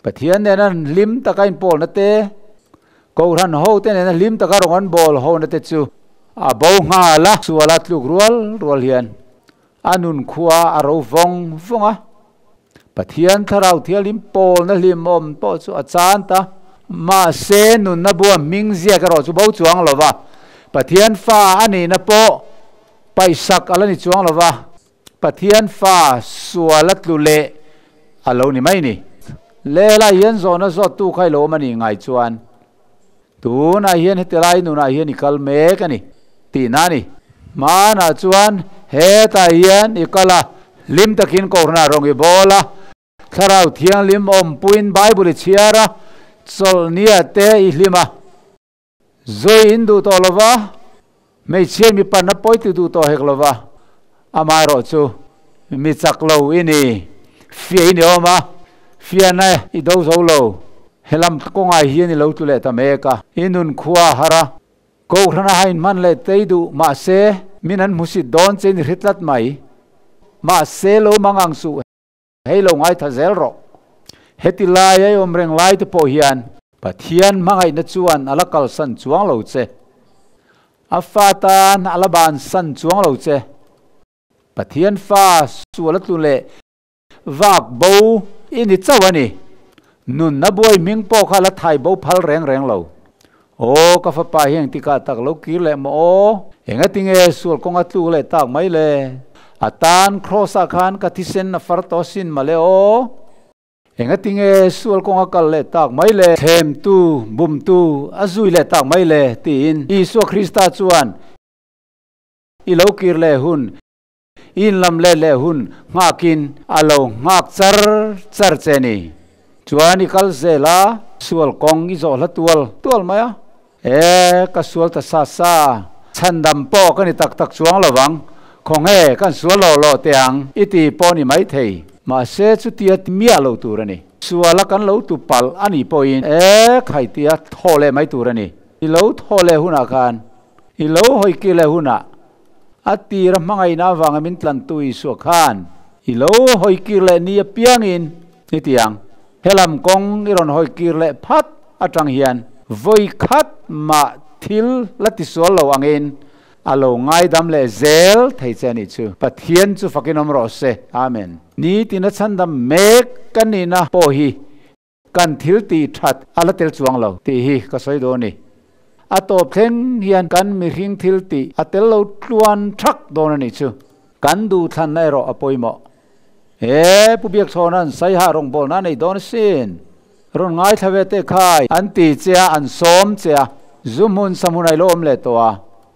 Pathian nena hlim taka inpawlna te, Kohhran hote nena hlim taka rawng an bawl hona te chu a bo nghal a. Suala tluk rual rual hian a nun khua a ro vawng vawng a. Pathian thlarau thianghlim pawlna hlimawm pawh chu a chan ta. Mahse, nunna bua hming ziak erawh chu bo chuang lo va, Pathian fa a nihna pawh paihsak a la ni chuang lo va, Pathian fa sual a tlu leh a lo ni mai ni. Lehlah hian zawhna zawttu kha i lo awm a nih ngai chuan tunah hian heti lai nunah hian i kal mek a ni tihna a ni. Hmanah chuan hetah hian i kal a, hlim takin Kohhranah rawng i bawl a, Thlarau Thianghlim awmpuiin Bible i chhiar a, chawlhnia te i hlim a. Zui in duh tawh lo va, hmeichhia mipanna pawi ti duh tawh hek lo va, amaherawh chu mi chak lo i ni, fiah i ni awm a, fiahna i do zo lo. Helam kawngah hian i lo tlu leh ta mek a, i nun khua a har a, Kohhran a hain hman leh tei duh mahse min an hmusit dawn che ni hri tlat mai. Mahse lo mang ang suh hei lo ngaitha zel rawh. Heti lai a i awm reng lai te pawh hian Pathian hmangaihna chuan a la kalsan chuang lo che. A fa tan a la bansan chuang lo che. Pathian fa sual a tlu leh Vak bo i ni chauh a ni. Nunna buai hming pawh kha la thai bo phal reng reng lo. Aw, ka fapa hi engtikah tak lo kir leh maw aw? Engatinge sual kawnga tluk leh tak mai le? A tan Kraws ah khan ka thisen a far tawh sin male aw? Engatinge sual kawnga kal leh tak mai le? Thlemtu, bumtu a zui leh tak mai le? tiin Isua Krista chuan i lo kir leh hun Inlam leh leh hun nghakin a lo nghak char char che ni. Chuan i kal zel a, sual kawng i zawh hla tual tual mai a. E, ka sual ta sa sa, chhandam pawh ka ni tak tak chuang lo vang, khawnge kan sual lawh lawh teh ang i ti pawh ni mai thei. Mahse chutia miah lo tur a ni. Suala kan lo tu palh a nih pawhin e, khaitia thaw leh mai tur a ni. I lo thaw leh hunah khan i lo hawi kir leh hunah A tir a hmangaihna avanga min tlantu Isua khan i lo hawi kir leh ni apiangin ni tiang helam kawng i rawn hawi kir leh phat atang hian Vawi khat mah thil la tisual lo angin a lo ngaidam leh zel thei che a nih chu. Pathian chu fakin awm rawh se. Amen. Nitin a chhandam mek ka nihna pawh hi kan thil tih that a la tel chuang lo tih hi ka sawi dawn a ni. A tawp thleng hian kan mihring thil tih a tel lo tluan thak dawn a nih chu. Kan duhthlanna erawh a pawimawh. He Pu Biakchhawna'n Saiha rawngbawlna a nei dawn asin. Rawn ngaithla ve teh khai, an ti che a, an sawm che a, zu hmun sa hmun a ilo awm leh tawh a.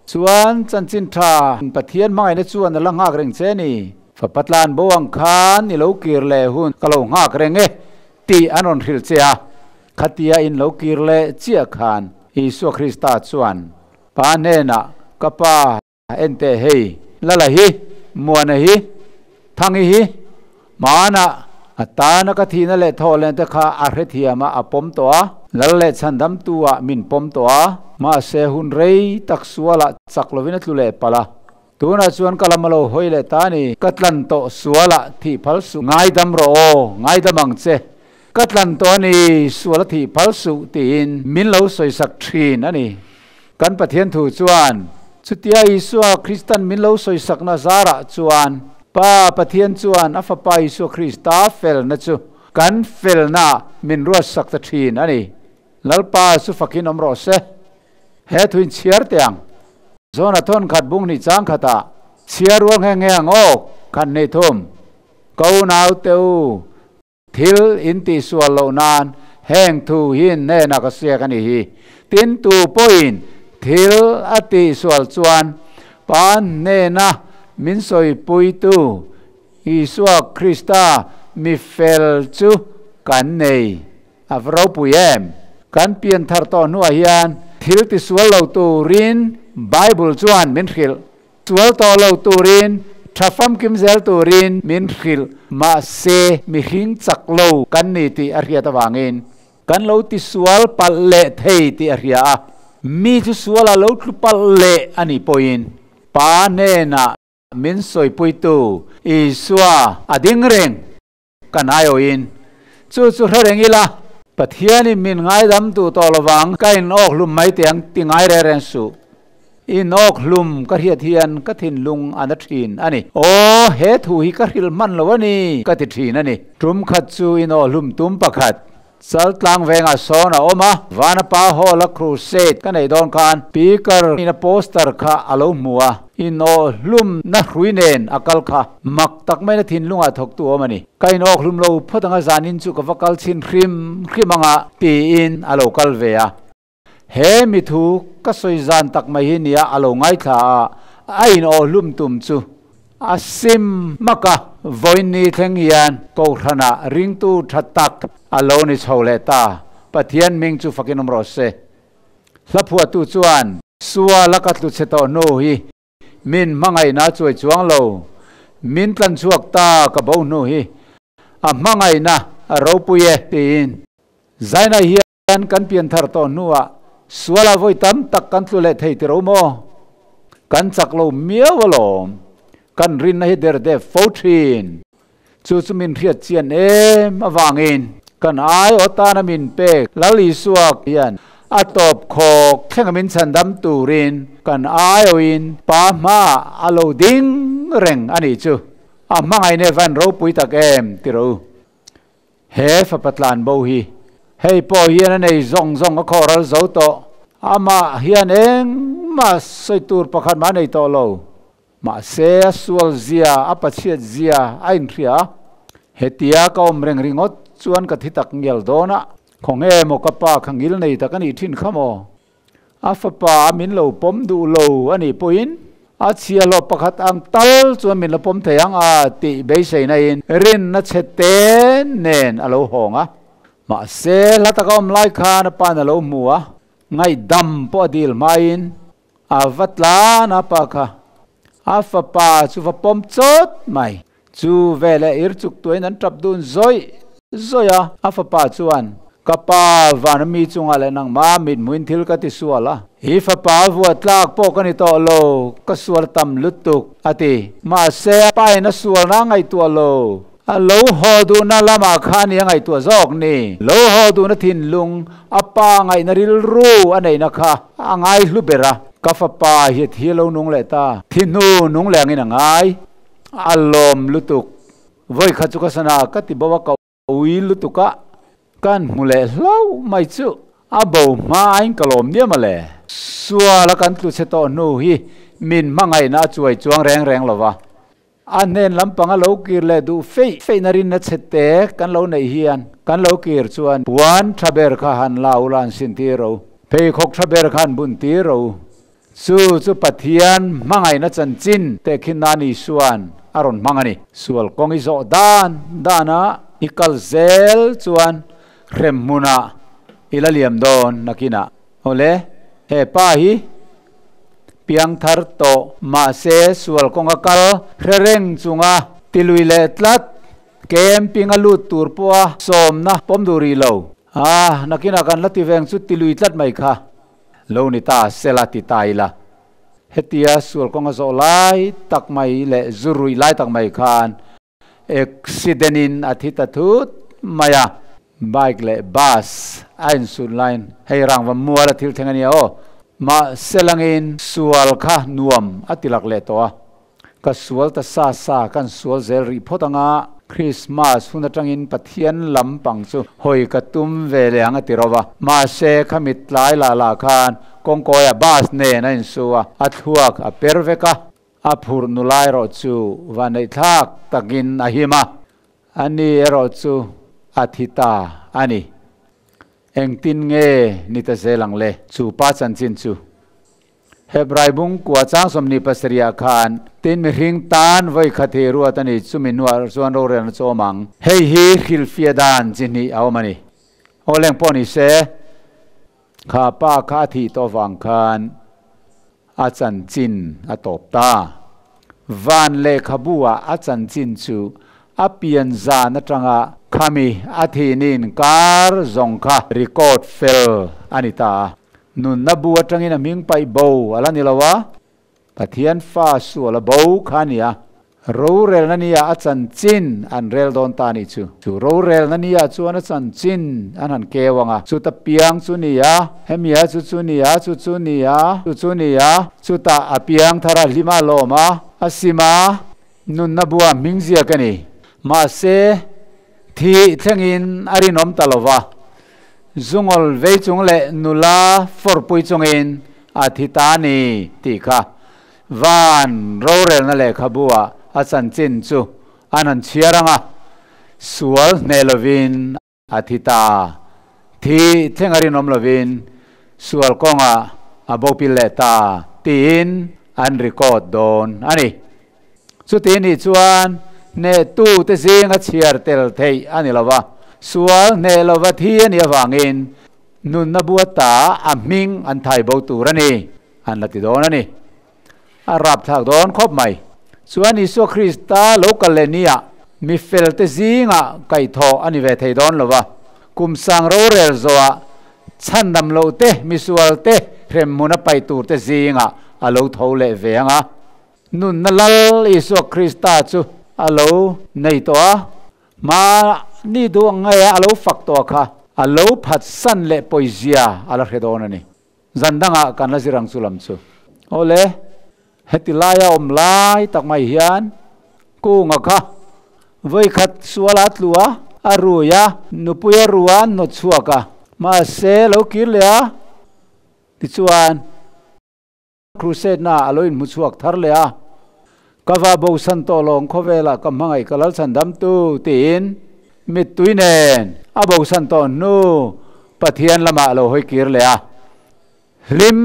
Chuan chanchin tha Pathian hmangaihna chuan a la nghak reng che ni. Fapa tlan bo ang khan i lo kir leh hun ka lo nghak reng e tih an rawn hrilh che a. Khatia in lo kir leh chiah khan Isua Krista chuan Pa hnenah, Ka Pa, Ente hei, Lala hi, Muana hi, Thangi hi, Hmana a tana ka thihna leh thawhlen te kha a hrethiam a, a pawm tawh a, Lal leh chhandamtu ah min pawm tawh a, mahse hun rei tak sualah chak lovin a tlu leh palh a, tunah chuan ka lam a lo hawi leh ta a ni, ka tlan tawh sualah thih phal suh, ngaidam rawh aw, ngaidam ang che, ka tlan tawh a ni, sual a thih phal suh tiin min lo sawisak thin a ni. Kan Pathian thu chuan, Chutia Isua Kristan min lo sawisakna zarah chuan, Pa Pathian chuan a Fapa Isua Krista felna chu kan felnaah min ruatsak ta thin a ni. Lalpa chu fakin awm rawh se. He thu in chhiar teh ang. Zona thawn khat bung hnih chang khatah chhiar rual nghe nghe ang awk khan hnih thum. Ko naute u, Thil in tihsual loh nan heng thu hi hnenah ka siak a ni hi. Tin, tu pawhin thil a tihsual chuan Pa hnena min sawipuitu Isua Krista mi fel chu kan nei. A va ropui em! Kan pian thar tawh hnuah hian thil tisual lo turin Bible chuan min hrilh. Sual tawh lo turin, tha famkim zel turin min hrilh. Mahse, mihring chak lo kan ni tih a hriat avangin kan lo tisual palh leh thei tih a hria a. Mi chu suala lo tlu palh leh a nih pawhin Pa hnenah min sawipuitu Isua a ding reng. Kan aiawhin chu chu hre reng ila, Pathianin min ngaidam duh tawh lovang, ka in awk hlum mai teh ang ti ngai reng reng suh. In awk hlum ka hriat hian ka thinlung a na thin a ni. Aw, he thu hi ka hrilh hman lo a ni, ka ti thin a ni. Tum khat chu in awh hlum tum pakhat Chaltlang vengah sawn a awm a, Vanapa Hall a crusade ka neih dawn khan speaker in a poster kha a lo hmu a, inawh hlum na hrui nen a kal kha mak tak maiin a thinlungah thawktu a awm a ni. Ka inawk hlum lo phawt anga zanin chu ka va kal chhin hrim hrim anga tiin a lo kal ve a. He mi thu ka sawi zan tak mai hi nia a lo ngaithla a, a inawh hlum tum chu a sim hmak a, vawiin thleng hian Kohhranah ringtu tha tak a lo ni chho leh ta, Pathian hming chu fakin awm rawh se. Hla phuahtu chuan, Sual a ka tlu chhe tawh hnu hi min hmangaihna a chuai chuang lo, min tlan chhuak ta ka bo hnu hi a hmangaihna a ropui e tiin Zaina hian Kan pian thar tawh hnuah suala vawi tam tak kan tlu leh thei ti ro maw? Kan chak lo miau alawm. Kan rinna hi der dep fo thin. Chu chu min hriat chian em avangin kan aiawh tana min pek Lal Isua hian a tawp khawk thlenga min chhandam turin kan aiawhin Pa hmaah a lo ding reng a nih chu. A hmangaihna van ropui tak em ti ro. He fapa tlan bo hi hei pawh hian a nei zawng zawng a khawhral zo tawh. Amah hian engmah sawi tur pakhat mah a nei tawh lo. Mahse a sual zia, a pachhiat zia a inhria a. Hetia ka awm reng ringawt chuan ka thi tak ngial dawn a. Khawnge maw ka pa kha ngil nei tak a nih thin kha maw? A fapa a min lo pawm duh lo a nih pawhin a chhia hlawh pakhat ang tal chuan min la pawm thei ang a tih beiseina in rinna chhe te nen a lo hawng a. Mahse, hla taka awm lai khan a pa'n a lo hmu a, ngaihdam pawh a dil hmain a va tlan a pa kha a fapa chu va pawm chawt mai. Chu veleh ir chuk tuain an tap dun zawih zawih a, a fapa chuan, Ka pa, van ami chungah leh nangmah mithmuin thil ka ti sual a, i fapa vua tlak pawh ka ni tawh lo, ka sual tam lutuk, a ti. Mahse, a pain a sualna a ngaihtuah lo, A lo haw duhna lamah kha a ni a ngaihtuah zawk ni. Lo haw duhna thinlung, a pa ngaihna rilru a neihna kha a ngai hlu ber a. Ka fapa hi a thi a lo nung leh ta. Thi hnu nung leh angin a ngai. A lawm lutuk. Vawi khat chu ka sana ka ti bo a ka ui lutuk a. Kan hmu leh hlauh mai chu a bo hma aiin ka lawm niam a le. Suala kan tlu chhe tawh hnu hi min hmangaihna a chuai chuang reng reng lo va. A hnen lampanga lo kir leh duh feih feihna rinna chhe te kan lo neih hian kan lo kir chuan puan tha ber kha han la ula an sin tir ro, pheikhawk tha ber kha an bun tir ro. Chu chu Pathian hmangaihna chanchin tehkhin nan Isua'n a rawn hmang a ni. Sual kawng i zawh dan dana i kal zel chuan hrem hmunah i la liam dawn nakinah. Awle, he pa hi piangthar tawh mahse sual kawnga kal hre reng chunga tilui leh tlat camping a lut tur pawha sawmna pawm duh rih lo. A, nakinah kan la ti veng chu tilui tlat mai kha lo ni ta sela ti ta ila. Hetia sual kawnga zawh lai tak mai leh zu ruih lai tak mai khan Accident in a thi ta thut mai a, bike leh bus a insut laiin hei rangva mual a thil thleng a nia aw. Mahse langin sual kha nuam a ti lak leh tawh a, ka sual ta sa sa kan sual zel rih phawt anga Christmas hun atangin Pathian lam pang chu hawi ka tum ve leh ang a ti ro va. Mahse khami tlai lah lah khan kawngkawiah bus nen a insu a, a thluak a per vek a. A phurh nula erawh chu vaneihthlak takin a him a, a ni erawh chu a thi ta a ni. Engtin nge ni ta zel ang le? Chu pa chanchin chu Hebrai bung kua chang 27 ah khan tin mihring tan vawi khat hi ruat a ni, chumi hnuah chuan rorelna chu awm ang. Hei hi hrilhfiah dan chi hnih a awm a ni. Aw leng pawh ni se, kha pa kha a thih tawh vang khan A chanchin a tawp ta. Van lehkhabu ah a chanchin chu a pian zan atanga khami a thihnin kar zawng kha record fel a ni ta a. Nunna bu atangin a hming paih bo a la ni lo a. Pathian fa sual a bo kha a ni a, rorelna nia a chanchin an rel dawn ta a nih chu. Chu rorelna nia chuan a chanchin an han keu ang a, chuta piang chu ni a, hemia chu chu ni a, chu chu ni a, chu chu ni a, chutah a piang thar a hlim a lawm a, a sim a, nunna bua hming ziak a ni. Mahse, thih thlengin a rinawm ta lo va. Zungawl vei chung leh nula fawrpui chungin a thi ta a ni tih kha van rorelna lehkhabu-ah a chanchin chu an han chhiar ang a, sual hneh lovin a thi ta, thih thleng a rinawm lovin sual kawngah a bopil leh ta tiin an record dawn a ni. Chuti nih chuan hnehtute zinga chhiar tel theih a ni lo va, sual hneh lova thi a nih avangin nunna buata a hming an thai bo tur a ni, an la ti dawn a ni. A rapthlak dawn khawp mai. Chuan Isua Krista lo kal leh niah mi felte zingah kaihthawh a ni ve thei dawn lo va, kum sang rorel zawhah chhandam lohte, misualte hremhmun a paih turte zingah a lo tho leh ve ang a. Nunna Lal Isua Krista chu a lo nei tawh a, mahni duh ang ngeia a lo fak tawh kha a lo phatsan leh pawizia a la hre dawn a ni. Zan dangah kan la zir ang chu lam chu. Awle, heti laia awm lai tak mai hian Kunga kha vawikhat suala a tlu a, a rui a, nupui a ru a, an hnawt chhuak a, mahse lo kir leh a, tichuan, Crusade na a lo inhmu chhuak thar leh a, Ka va bosan tawh lawng khawvelah ka hmangaih ka lalchhan dam tu tiin mittui nen a bosan tawh hnu Pathian lamah a lo hawi kir leh a. Hlim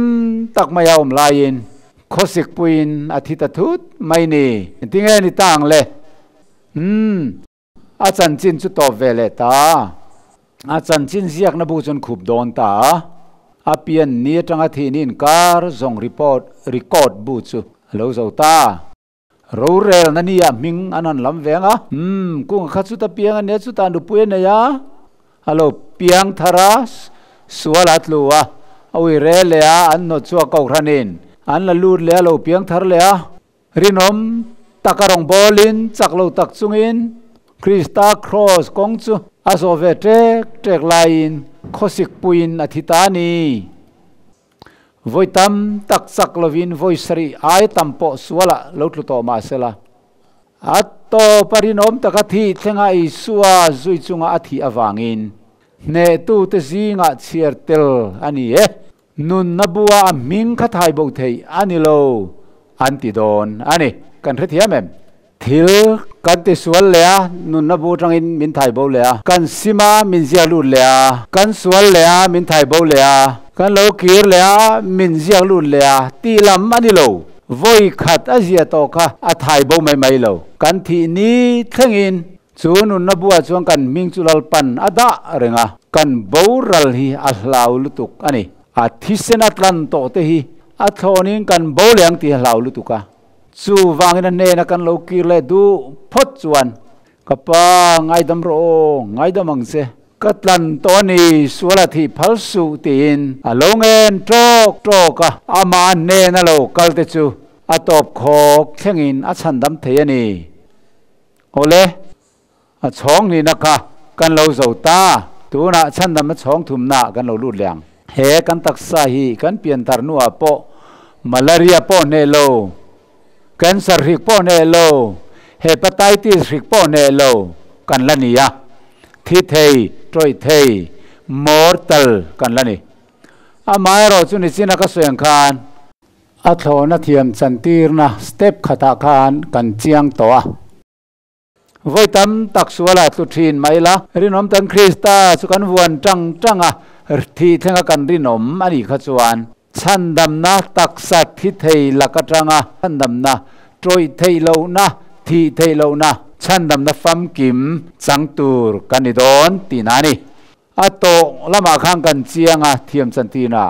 tak mai a awm laiin khawsik puiin a thi ta thut mai ni. Engtinge ni ta ang le? Umm. A chanchin chu tawp ve leh ta. A chanchin ziakna bu chuan khup dawn ta a. A pian ni atanga thihni inkar zawng report, record, bu chu a lo zo ta. Rorelna nia hming an han lam veng a. Umm, kunga kha chuta piang a nia, chutah nupui a nei a. A lo piang thar a, sual a tlu a, a ui re leh a, an hnawt chhuak kohhranin an la lut leh a, lo piang thar leh a. Rinawm taka rawngbawlin, chak lo tak chungin Krista kraws kawng chu a zawh ve ṭek ṭek laiin khawsik puiin a thi ta a ni. Vawi tam tak chak lovin vawi sarih ai tam pawh sualah lo tlu tawh mah sela, a tawp a rinawm taka thih thlenga Isua zui chunga a thih avangin hnehtute zingah chhiar tel a ni e. Nunna bua a hming kha thai bo theih a ni lo an ti dawn a ni. Kan hrethiam em? Thil kan ti sual leh a, nunna bu atangin min thai bo leh a. Kan sim a, min ziak lut leh a. Kan sual leh a, min thai bo leh a. Kan lo kir leh a, min ziak lut leh a tih lam a ni lo. Vawi khat a zia tawh kha a thai bo mai mai lo. Kan thih ni thlengin Chu nunna buah chuan kan hming chu Lalpan a dah reng a, kan boral hi a hlau lutuk a ni. A thisen a tlan tawh te hi a thlawnin kan bo leh ang tih a hlau lutuk a. Chuvangin a hnena kan lo kir leh duh phawt chuan, Ka pa, ngaidam rawh aw, ngaidam ang che. Ka tlan tawh a ni, sual a thih phal suh tiin a lo ngen tawk tawk a. Amah hnena lo kal te chu a tawp khawk thlengin a chhandam thei a ni. Awle, a chhawng hnihna kha kan lo zo ta. Tunah chhandamna chhawng thumna kan lo lut leh ang. He kan taksa hi kan pianthar hnuah pawh malaria pawh hneh lo, cancer hrik pawh hneh lo, hepatitis hrik pawh hneh lo kan la ni a. Thi thei, tawih thei, mortal kan la ni. Amaherawh chu nichina ka sawi ang khan, A thlawhna thiam chantirna step khatah khan kan chiang tawh a. Vawi tam tak suala tlu thin mai la. Rinawm tan Krista chu kan vuan tang tang a, thih thlenga kan rinawm a nih kha chuan chhandamna taksa thi thei lak atanga chhandamna, tawih theih lohna, thih theih lohna, chhandamna famkim chang tur kan ni dawn tihna a ni. A tawh lamah khan kan chiang a, thiam chantirna.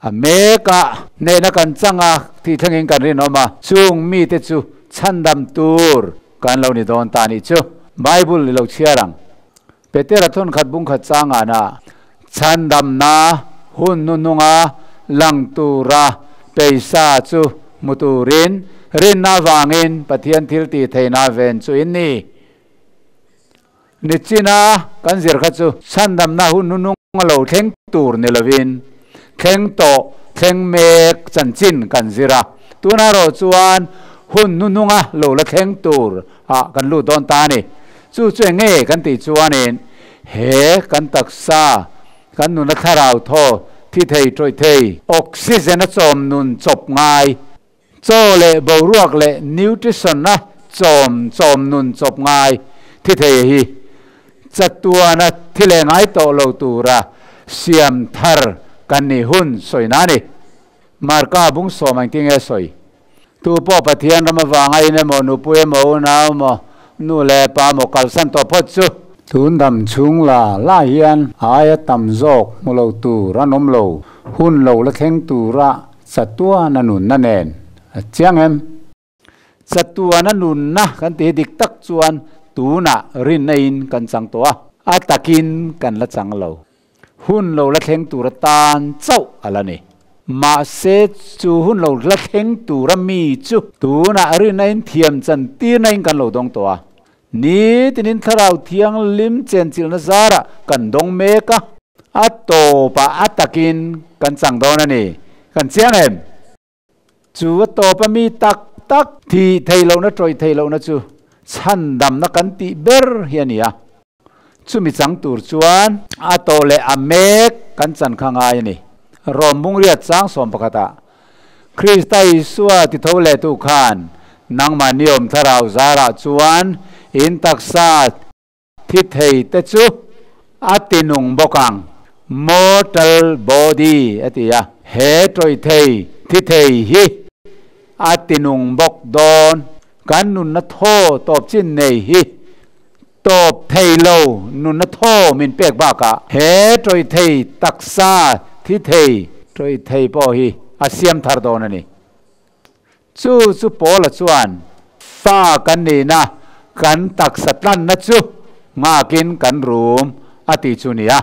A mek a, hnehna kan chang a, tih thlengin kan rinawm a, chung mite chu chhandam tur kan lo ni dawn ta nih chu. Bible i lo chhiar ang. Petera thawnkhat bungkhat changana chhandamna hun hnuhnunga lang tura peisa chu hmu turin rinna avangin Pathian thil tih theihna ven chu in ni. Nichina kan zir kha chu chhandamna hun hnuhnung a lo thleng tur ni lovin thleng tawh, thleng mek chanchin kan zir a. Tuna erawh chuan hun hnuhnunga lo la thleng tur ah kan lut dawn ta a ni. Chu chu eng nge kan tih chuanin he kan taksa, kan nuna thlarau thaw thi thei tawih thei, oxygen a chawm nun chawp ngai, Chaw leh boruak leh nutrition-a chawm chawm nun chawp ngai thi thei hi chatuana thi leh ngai tawh lo tura siam thar kan nih hun sawina a ni. Marka bung sawm ang tinge sawi. Tu pawh Pathian ram avanga in emaw, nupui emaw, unau emaw, nu leh pa emaw kalsan tawh phawt chu. Tun dam chhung la la hian aia tam zawk hmu lo tur an awm lo, hun lo la thleng tura Chatuana nunna nen a chiang em? Chatuana nunna kan tih hi dik tak chuan tunah rinna in kan chang tawh a, a takin kan la chang lo. Hun lo la thleng tur atan chauh a la ni. Mahse chu hun lo la thleng tura mi chu tunah rinna in thiam chan tirna in kan lo dawng tawh a. Nitinin Thlarau Thianghlim chenchilhna zarah kan dawng mek a. A tawpah a takin kan chang dawn a ni. Kan chiang em? Chu a tawpa mi tak tak thih theih lohna tawih theih lohna chu chhandamna kan tih ber hi a ni a. Chumi chang tur chuan a tawh leh a mek kan chan kha ngai a ni. Rom Bungriat chang sawm pakhatah Krista Isua ti tho lehtu khan nangmah niawm thlarau zarah chuan in taksa thi thei te chu a ti nung bawk ang, mortal body a ti a, he tawih thei thi thei hi a ti nung bawk dawn. Kan nunna thaw tawp chin nei hi tawp thei lo nunna thaw min pek bakah he tawih thei taksa thi thei tawih thei pawh hi a siam thar dawn a ni. Chu chu Paula chuan fa kan nihna kan taksa tlanna chu nghakin kan rum a tih chu nia.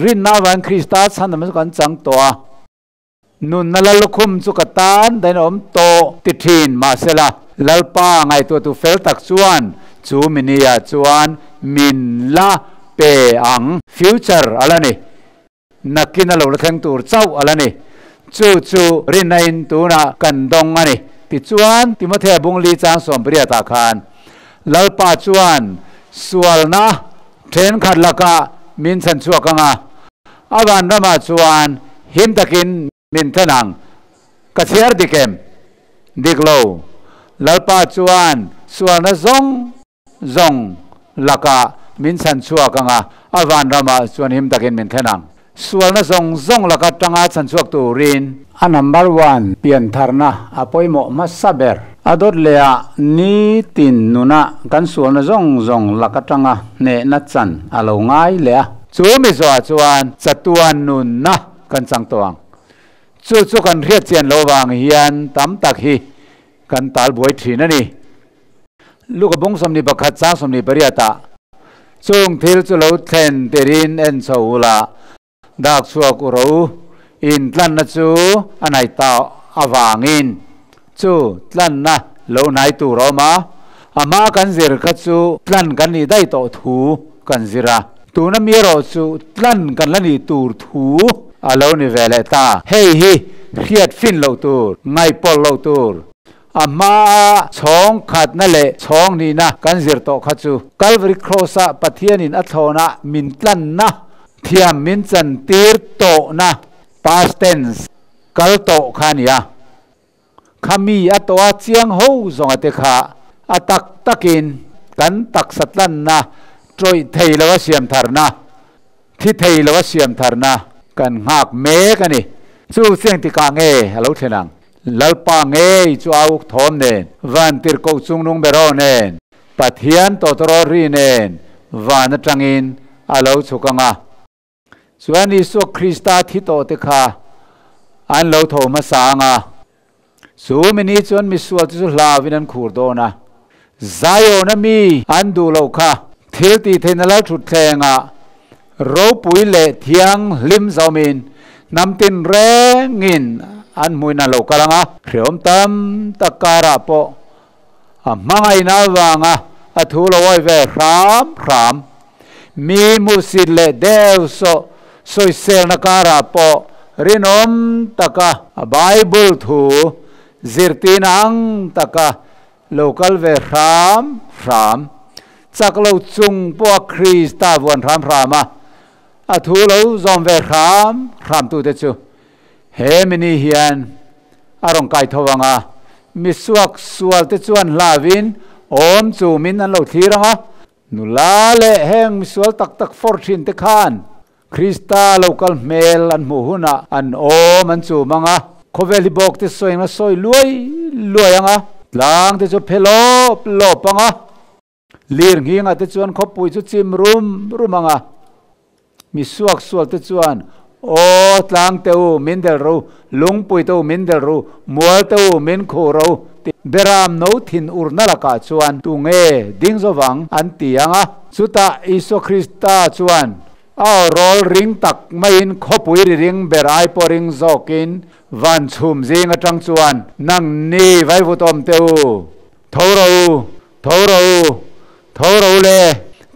Rinna avangin Krista chhandamna chu kan chang tawh a. Nunna la lukhum chu ka tan dahin a awm tawh ti thin. Mahsela, Lalpa ngaihtuahtu fel tak chuan Chu mi nia chuan min la pe ang. Future a la ni. Nakin a lo la thleng tur chauh a la ni. Chu chu rinna in tunah kan dawng a ni. Tichuan, Timothea bungli chang sawmpariatah khan Lalpa chuan sualna thenkhat lakah min chhan chhuak ang a, a vanramah chuan him takin min thlen ang. Ka chhiar dik em? Dik lo. Lalpa chuan sualna zawng zawng lakah min chhan chhuak ang a, a vanramah chuan him takin min thlen ang. Sualna zawng zawng laka tanga chhan chhuak turin. A number one, piantharna a pawimawh hmasa ber. A dawt leh ah nitin nuna kan sualna zawng zawng laka tanga hnehna chan a lo ngai leh a. Chu mi zawhah chuan chatuan nunna kan chang tawh ang. Chu chu kan hriat chian loh vang hian tam tak hi kan tal buai thin a ni. Luka bung 21 chang 28 ah chung thil chu lo thlen tirin en chho ula dak chhuak u ro u, in tlanna chu a naih ta avangin chu tlanna lo hnai tur a awm a, a hma kan zir kha chu tlan kan nih daih tawh thu kan zir a, tuna mi erawh chu tlan kan la nih tur thu a lo ni ve leh ta. Hei hi hriat fin loh tur, ngaihpawlh loh tur. A hmaa chhawng khatna leh chhawng nihna kan zir tawh kha chu Calvary Cross-a Pathianin a thlawnah min tlanna, thiam min chantir tawhna, past tense, kal tawh kha a ni a. Kha mi a tawh a chiang ho zawnga te kha a tak takin kan taksa tlanna tawih thei lo a siam tharna, thi thei lo a siam tharna kan nghak mek a ni. Chu chiang tikah nge a lo thlen ang? Lalpa ngei chu a uk thawm nen, van tirhkoh chungnung beraw nen, Pathian tawtawraw ri nen van atangin a lo chhuk ang a. Chuan Isua Krista thi tawhte kha an lo tho hmasa ang a. Chu mi ni chuan misualte chu hlauin an khur dawn a. Zion-a mi an duh loh kha thil tih theihna lalthutthlengah ropui leh thianghlim zawmin hnam tin rengin an hmuin an lo kal ang a. Hreawm tam tak karah pawh a hmangaihna avanga a thu lo awi ve hram hram. Mi hmuhsit leh deuh sawh sawiselna karah pawh rinawm taka a Bible thu zirtina ang taka Lo kal ve hram hram. Chak lo chung pawh a Krista vuan hram hram a, a thu lo zawm ve hram hram tute chu he mini hian a rawn kai tho ang a, misuak sual te chuan hlauin awm chumin an lo thlir ang a. Nula leh heng misual tak tak fawr thin te khan Krista lo kal hmel an hmuh hunah an awm an chum ang a, khawvel hi bawk te sawi ang a sawi luai luai ang a, tlang te chu phe lawp lawp ang a, lir nghingah te chuan khawpui chu chim rum rum ang a, mi suak sual te chuan Aw tlang te u min del ro, lungpui te u min del ro, mual te u min khuh ro ti Beram no thin urna lakah chuan tunge ding zovang an ti ang a. Chutah Isua Krista chuan A aw rawl ring tak maiin khawpui ri ring ber ai pawh ring zawkin van chhum zing atang chuan, Nang ni vaivut awm teh u, tho ro u, tho ro u, tho ro u le,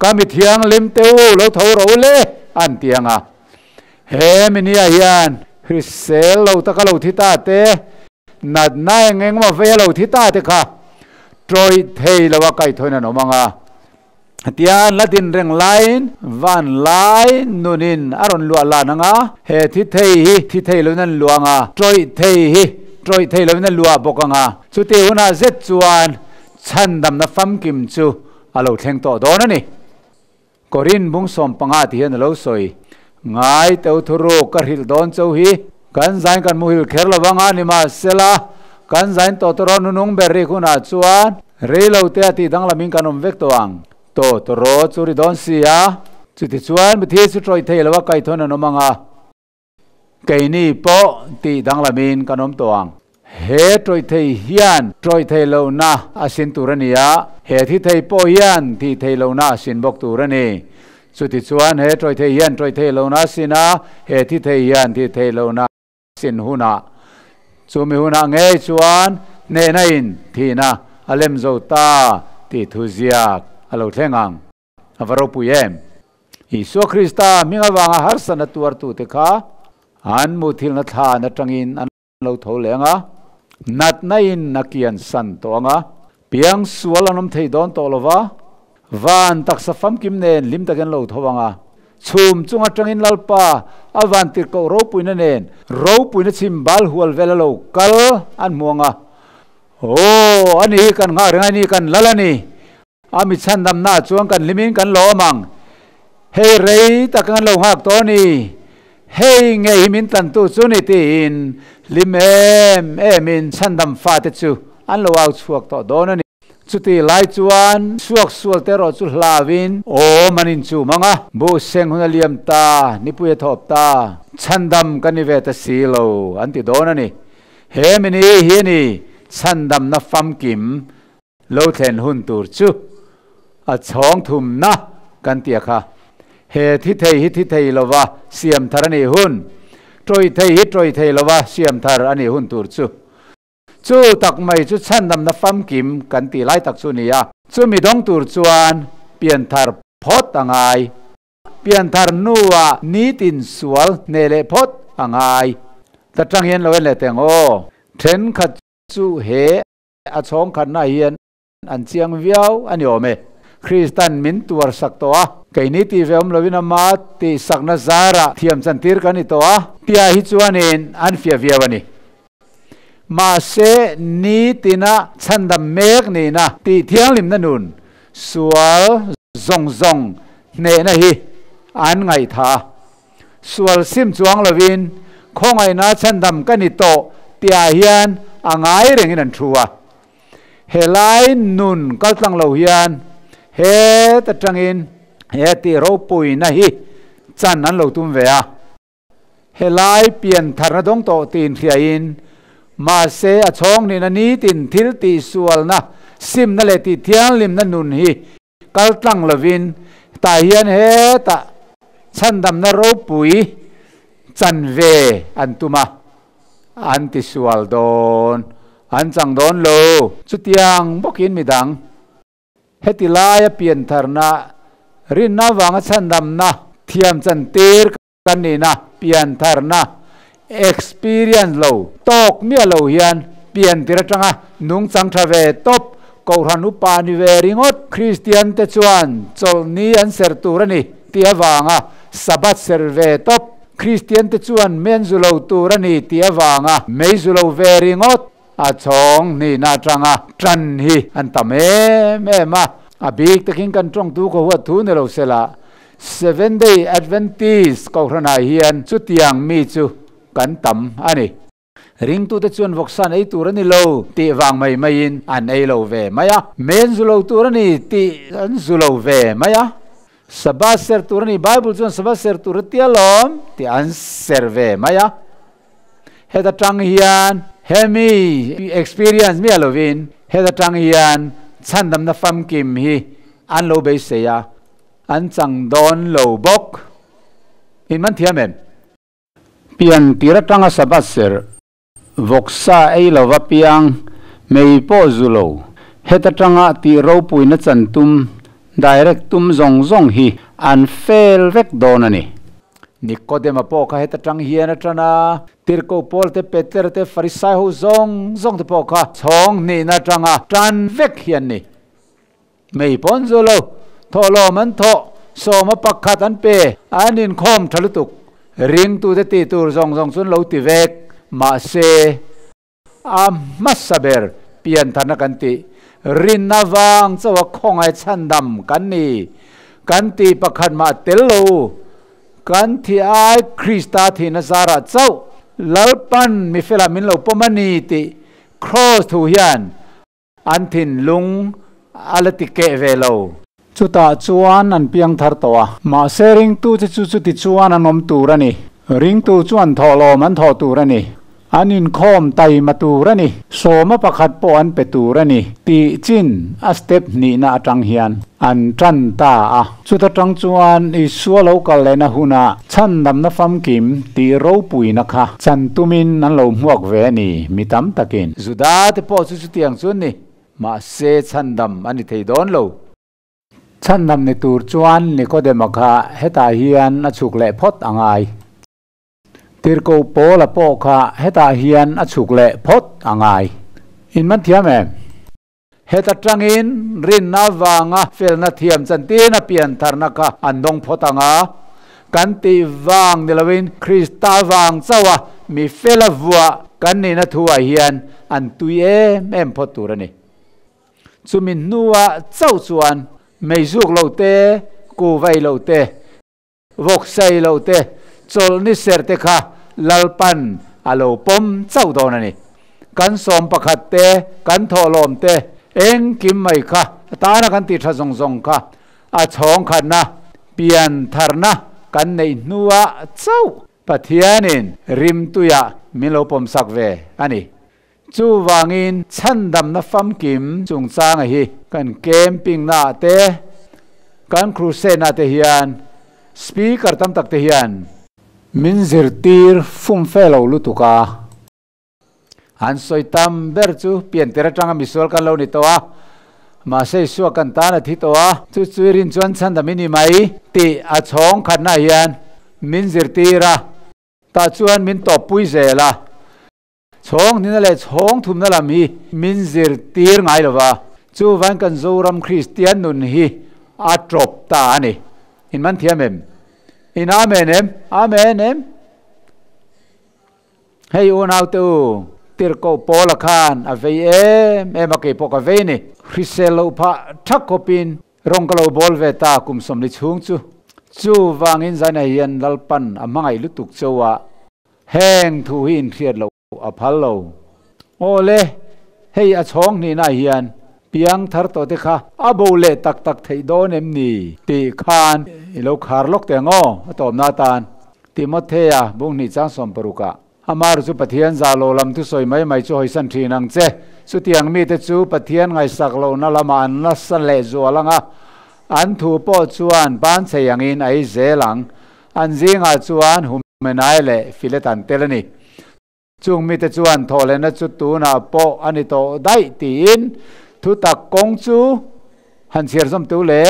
ka mi thianghlim teh u, lo tho ro u le, an ti ang a. He minia hian hrisel lo taka lo thi ta te, natna eng eng emaw vei a lo thi ta te kha tawih thei lo a kaihthawin an awm ang a. Tian la din reng laiin van lai nunin a rawn luah lan ang a, he thi thei hi thi thei loin an luah ang a, tawih thei hi tawih thei loin a luah bawk ang a. Chuti hunah zet chuan chhandamna famkim chu a lo thleng tawh dawn a ni. Korin bung 15 tih hian a lo sawi. Ngai teu thuruk ka hrilh dawn cheu hi kan zain kan muhil kher lo vang a, nimahsela kan zain tawh tawh rawh nunung ber rik hunah chuan rei lo te a tih danglamin kan awm vek tawh ang. Tawh tawh rawh chu ri dawn si a, chutichuan mithi chu tawih thei lo a kaithawn an awm ang a. Keini pawh tih danglamin kan awm tawh ang. He tawih thei hian tawih thei lohna a sin tur a ni a, he thi thei pawh hian thih thei lohna a sin bawk tur a ni. Chutichuan he tawih thei hian tawih thei lohna a sin a, he thi thei hian thih thei lohna a sin hunah, chumi hunah ngei chuan hnehna in thihna a lem zo ta tih thu ziak a lo thleng ang. A va ropui em! Isua Krista hming avanga harsatna tuartute kha an muthilna thlan atangin an lo tho leh ang a, natna in a kian san tawh ang a, piang sual an awm thei dawn tawh lo va, van taksa famkim nen hlim takin an lo tho ang a, chhum chung atangin Lalpa a van tirhkoh ropuina nen ropuina chhim bal hual vel a lo kal an hmu ang a, Aw, ani hi kan nghak reng a ni, kan lal a ni. A mi chhandamnaah chuan kan hlimin kan lawm ang. Hei rei tak kan lo nghak tawh a ni. Hei nge hi min tlantu chu ni tiin hlim em emin chhandam fate chu an lo au chhuak tawh dawn a ni. Chuti lai chuan suak sual te erawh chu hlauin awm an inchum ang a. Buh seng hun a liam ta, nipui a thawp ta, chhandam ka ni ve ta si lo an ti dawn a ni. He mini hi a ni chhandamna famkim Lo thlen hun tur chu a chhawng thumna kan tia kha. He thi thei hi thi thei lova siam thar a nih hun, tawih thei hi tawih thei lova siam thar a nih hun tur chu. Chu tak mai chu chhandamna famkim kan tih lai tak chu a ni a. Chumi dawng tur chuan pianthar phawt a ngai. Pianthar hnuah nitin sual hneh leh phawt a ngai. Ta tang hian lo en leh teng aw. Thenkhat chu he. A chhawng khatna hian an chiang viau a ni awm e. Kristan min tuar sak tawh a, keini tih ve awm lovin ama tih sakna zarah thiam chantir kan ni tawh a, tia hi chuanin an fiah viau a ni. Mahse, nitina chhandam mek nihna tih thianghlimna nun sual zawng zawng hnehna hi an ngaihthah a. Sual sim chuang lovin khawngaihna chhandam ka ni tawh tihah hian a ngai rengin an thu a. Helai nun kaltlang lo hian het atangin he tih ropuina hi chan an lo tum ve a. Helai pian tharna dawng tawh tiin hriain mahse a chhawng nihna nitin thil tihsualna simna leh tih thianghlimna nun hi Kal tlang lovin tah hian hetah chhandamna ropui chanve an tum a, an tisual dawn, an chang dawn lo. Chutiang bawkin midang heti laia piantharna, rinna avanga chhandamna thiam chantir Kan nihna piantharna, experience, lo tawk miah lo hian piantir atanga nungchang tha ve tawp Kohhran upa ni ve ringawt Kristian te chuan chawlhni an ser tur a ni tih avanga Sabbath ser ve tawp Kristian te chuan men zu lo tur a ni tih avanga mei zu lo ve ringawt a chhawng hnihna atanga tan hi an tam em em a, a bik takin kan tawngtu ka huat thu ni lo sela Seventh Day Adventist Kohhranah hian chutiang mi chu kan tam a ni. Ringtute chuan vawksan ei tur a ni lo tih vang mai maiin an ei lo ve mai a. Men zu lo tur a ni tih an zu lo ve mai a. Sabbath ser tur a ni, Bible chuan Sabbath ser tur a tia lawm tih an ser ve mai a. Heta tang hian hemi experience miah lovin heta tang hian chhandamna famkim hi an lo beisei a. An chang dawn lo bawk. In man thiam em? Pian tir atanga Sabbath serh, vawksa ei lova piang, mei pawh zu lo, het atanga tih ropuina chan tum, direct tum zawng zawng hi an fail vek dawn a ni. Nikodema pawh kha het atang hian a tan a, Tirhkoh Paul te, Peter te, Farisai ho zawng zawng te pawh kha chhawng hnihna atanga tan vek hi an ni. Mei pawn zu lo, thawhlawm an thawh, sawma pakhat an pe, an inkhawm tha lutuk. Ringtute tih tur zawng zawng chu an lo ti vek, mahse, a hmasa ber piantharna kan tih, rinna vang chauha khawngaih chhandam kan ni, kan tih pakhat mah tel lo, kan thih ai Krista thihna zarah chauh Lalpan mifela min lo pawm a ni tih Kraws thu hian An thinlung a la ti keh ve lo. Chutah chuan an piang thar tawh a. Mahse ringtu che chu chuti chuan an awm tur a ni. Ringtu chu an thawhlawm an thawh tur a ni. An inkhawm taima tur a ni. Sawma pakhat pawh an pe tur a ni tih chin a step hnihna atang hian an tan ta a. Chuta tang chuan Isua lo kal lehna hunah chhandamna famkim tih ropuina kha chan tumin an lo hmuak ve a ni, mi tam takin. Juda te pawh chu chutiang chuan ni, mahse chhandam a ni thei dawn lo. Chhandam ni tur chuan Nikodema kha hetah hian a chhuk leh phawt a ngai. Tirhkoh Paula pawh kha hetah hian a chhuk leh phawt a ngai. In man thiam em? Heta tangin rinna avanga felna thiam chantina piantharna kha an dawng phawt ang a, kan tih vang ni loin Krista vang chauha mi fela vuah kan nihna thuah hian an tui em em phawt tur a ni. Chumi hnuah chauh chuan meizuk lo te, kuvai lo te, Vawk sai lo te, chawlh ni ser te kha Lalpan a lo pawm chauh dawn a ni. Kan sawm pakhat te, kan thawhlawm te, engkim mai kha tana kan tih tha zawng zawng kha a chhawng khatna, pian tharna kan neih hnuah chauh Pathianin rimtuiah min lo pawmsak ve a ni. Chuvangin chhandamna famkim chungchanga hi kan camping naah te, kan crusade naah te hian speaker tam tak te hian min zirtir fumfe lo lutuk a. An sawi tam ber chu piantir atanga misual kan lo ni tawh a, mahse Isua kan tan a thi tawh a, chu chu rin chuan chhandam i ni mai tih a chhawng khatna hian min zirtir a, tah chuan min tawppui zel a. Chhawng hnihna leh chhawng thumna lam hi min zirtir ngai lo va, chuvain kan Zoram Kristian nun hi a tawp ta a ni. In man thiam em? In Amen em? Amen em? Hei unaute u, tirhkoh Paula khan a vei em em a, kei pawh ka vei ni. Hrisel loh phah thak khawpin rawng ka lo bawl ve ta kum sawmli chhung chu. Chuvangin zaina hian Lalpan a hmangaih lutuk chauh a. Heng thu hi inhriat loh a phal lo. Aw le, hei a chhawng hnihnaah hian piang thar tawh te kha a bo leh tak tak theih dawn em ni tih khan i lo khar lawk teh ang aw, a tawpna atan Timothea bung hnih chang sawmparukah Amar chu Pathian zah lo lam thusawi mai mai chu hawisan thin ang che. Chutiang mite chu Pathian ngaihsak lohna lamah an nasa leh zual ang a, an thu pawh chuan banchei angin a ei zel ang. An zingah chuan Humenai leh Filet an tel a ni. Chung mite chuan thawhlehna chu tunah pawh a ni tawh daih tiin thutak kawng chu han chhiar zawm tu le.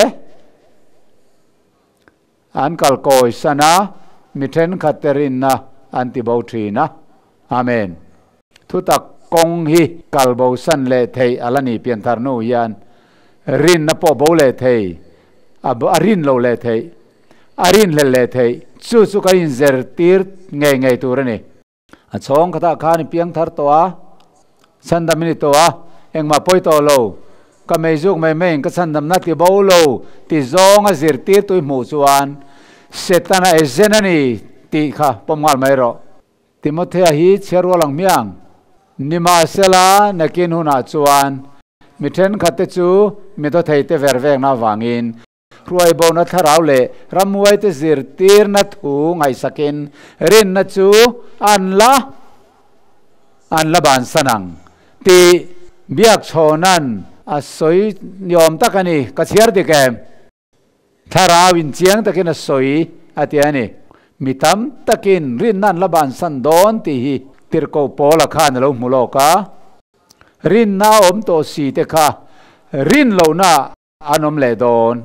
An kal kawi san a, mi thenkhat te rinna an ti bo thin a. Amen. Thutak kawng hi kal bo san leh theih a la ni pianthar hnu hian rinna pawh bo leh thei, a rin lo leh theih. A rinhlelh leh theih. Chu chu kan inzirtir ngei ngei tur a ni. A chhawng khatah khan i piang thar tawh a, chhandam i ni tawh a, engmah pawi tawh lo, ka meizuk mai maiin ka chhandamna ti bo lo ti zawnga zirtirtu i hmuh chuan Setana ezen a ni tih kha pawm nghal mai rawh. Timothea hi chhiar rual ang hmiang. Nimahsela, nakin hunah chuan mi thenkhatte chu mi dawtheite ver vekna avangin Hruaibona thlarau leh ramhuaite zirtirna thu ngaihsakin rinna chu an la an la bansan ang tih Biakchhawna'n a sawi niawm tak a ni. Ka chhiar dik em? Thlarau in chiang takin a sawi a ti a ni. Mi tam takin rinna an la bansan dawn tih hi Tirhkoh Paula khan a lo hmu lawk a. Rinna a awm tawh si te kha rin lohna An awm leh dawn.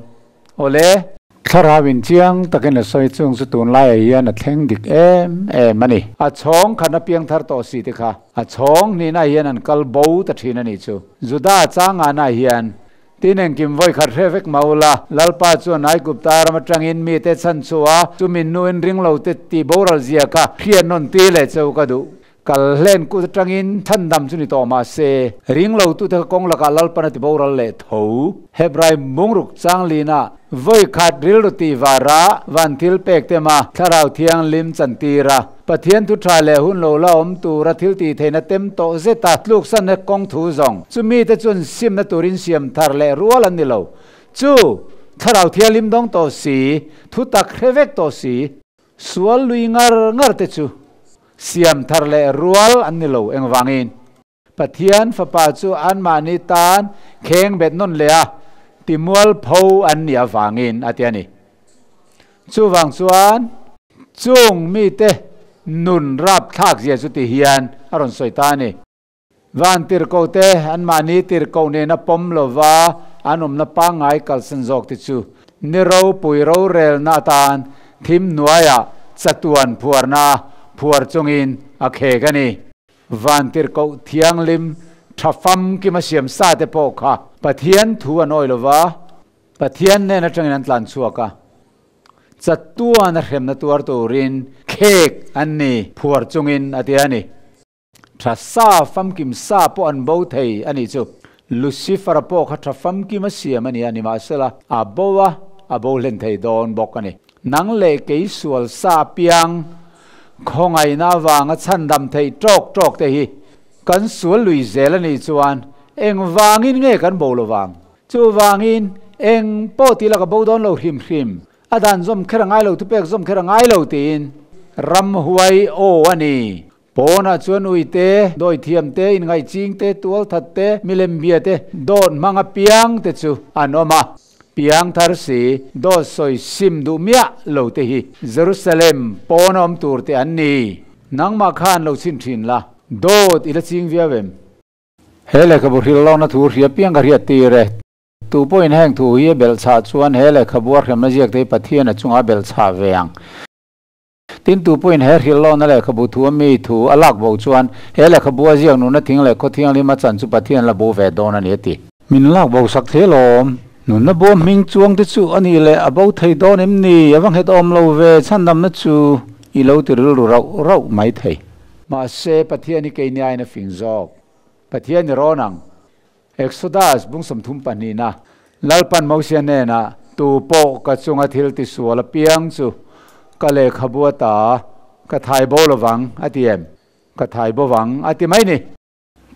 Awle. Thlarau in chiang takin a sawi chung chu tunlaiah hian a thleng dik em em a ni. A chhawng khat a piang thar tawh si te kha a chhawng hnihnaah hian an kal bo ta thin a nih chu. Juda changana hian tin engkim vawi khat hre vek mah ula, Lalpa chuan Aigupta ram atangin mite chhan chhuah a, chumi hnuin ringlo te tih boral zia kha hriat nawn tir leh cheu ka duh. Kal hlen kut atangin thandam chu ni tawh mah se, ring lo tute kha kawng lakah Lalpan a ti boral leh tho. Hebrai bungruk changlina vawi khat rilru tih vara van thil pek te ma Thlarau Thianghlim chantir a, Pathian thu tha leh hun lo la awm tura thil tih theihna tem tawh zeta tluksanna kawng thu zawng chu mite chuan simna turin siam thar leh rual an ni lo. Chu Thlarau Thianghlim dawng tawh si, thu tak hre vek tawh si, Sual lui ngar ngar te chu siam thar leh rual an ni lo engvangin Pathian fapa chu anmahni tan kheng bet nawn leh a timual pho an nih avangin a ti a ni. Chuvang chuan chung mite nun rapthlak zia chu ti hian a rawn sawi ta a ni. Van tirhkoh te anmahni tirhkoh nena pawm lova an awmna pangngai kalsan zawk te chu ni ropui rorelna atan thim hnuaiah chatuan phuarna phuar chungin a khek a ni. Vantirhkoh thianghlim tha famkim a siam sa te pawh kha Pathian thu an awi lova, Pathian nen atangin an tlan chhuak a, chatuan a hremna tuar turin khek an ni phuar chungin a ti a ni. Tha sa famkim sa pawh an bo thei a nih chu. Lucifer-a pawh kha tha famkim a siam a ni a, nimahsela a bo a, a bo hlen thei dawn bawk a ni. Nang leh kei sual sa piang khawngaihna avanga chhandam theih tawk tawk te hi kan sual lui zel a nih chuan engvangin nge kan bo lovang? Chuvangin eng pawh tih laka bo dawn lo hrim hrim. A dan zawm kher a ngai lo, thupek zawm kher a ngai lo tiin ramhuai aw a ni. Pawnah chuan ui te, dawithiam te, inngaihching te, tualthat te, milem bia te, dawt hmanga piang te chu an awm a. Piang thar si, dawt sawi sim duh miah lo te hi Jerusalem pawna awm tur te an ni. Nangmah khan lo chhin thin la, dawt i la ching viau em? He lehkhabu hrilh lohna thu hria piang ka hriat tir e. Tu pawhin heng thu hi a belhchhah chuan he lehkhabu a hremna ziak te hi Pathian a chungah a belhchhah ve ang. Tin, tu pawhin he hrilh lohna lehkhabu thu a mi thu a lak bo chuan he lehkhabu a ziak nunna thing leh khaw thianghlim a chan chu Pathian la bo ve dawn a ni a ti. Min lak bo sak thei alawm. Nunna bawm hming chuang te chu a nih leh a bo thei dawn em ni? A va nghet awm lo ve, chhandamna chu i lo ti rilru rauh rauh mai thei. Mahse, Pathian hi keini aiin a fing zawk. Pathian i rawn ang. Exodus bung 32na, Lalpan Mosia hnenah, Tu pawh ka chunga thil tisual apiang chu ka lehkhabu ata ka thai bo lovang, a ti em? Ka thai bo vang, a ti mai ni.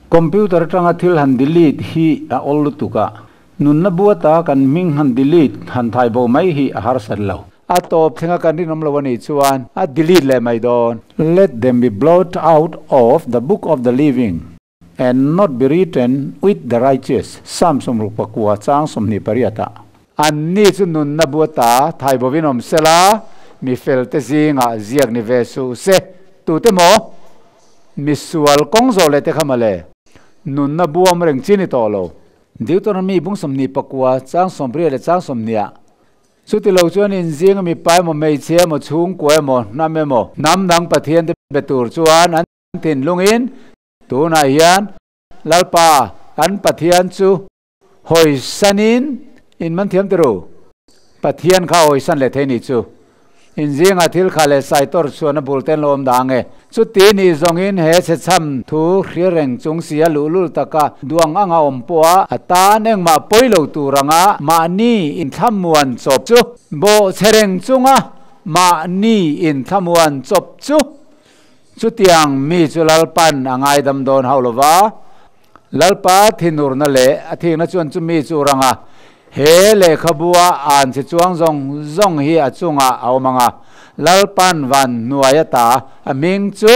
Computer atanga thil han delete hi a awl lutuk a, nunna bu ata kan hming han delete, han thai bo mai hi a harsat lo. A tawp thlenga kan rinawm lo a nih chuan a delete leh mai dawn. Let them be blot out of the book of the living. And not be written with the righteous, Psalm 69 chang 28 ah. Anni chu nunna bu ata thai bovin awm sela, mi felte zingah ziak ni ve suh se. Tute maw? Mi sual kawng zawh leh te kha mawle. Nunna bu awm reng chi ni tawh lo. Deuteronomy bung 29 chang 80 leh chang 20 ah. Chuti lo chuan inzing a mipa emaw hmeichhia emaw chhungkua emaw hnam emaw hnam dang Pathian te be tur chuan an thinlungin Tunah hian Lalpa kan Pathian chu hawisanin in man thiam tirh. Pathian kha hawisan leh thei ni chu. In zingah thil kha leh sai tawr chhuahna bul te an lo awm dang e. Chuti ni zawngin he chhechham thu hria reng chung si a luhlul taka duang anga awm pawha a tan engmah pawi lo tur anga mahni inthlamuan chawp chu bawhchhe reng chunga mahni inthlamuan chawp chu Chutiang mi chu Lalpan a ngaidam dawn hauh lo va, Lalpa thinurna leh a thikna chuan chu mi chu rang a, he lehkhabua an chhe chuang zawng zawng hi a chungah a awm ang a, Lalpan van hnuai ata a hming chu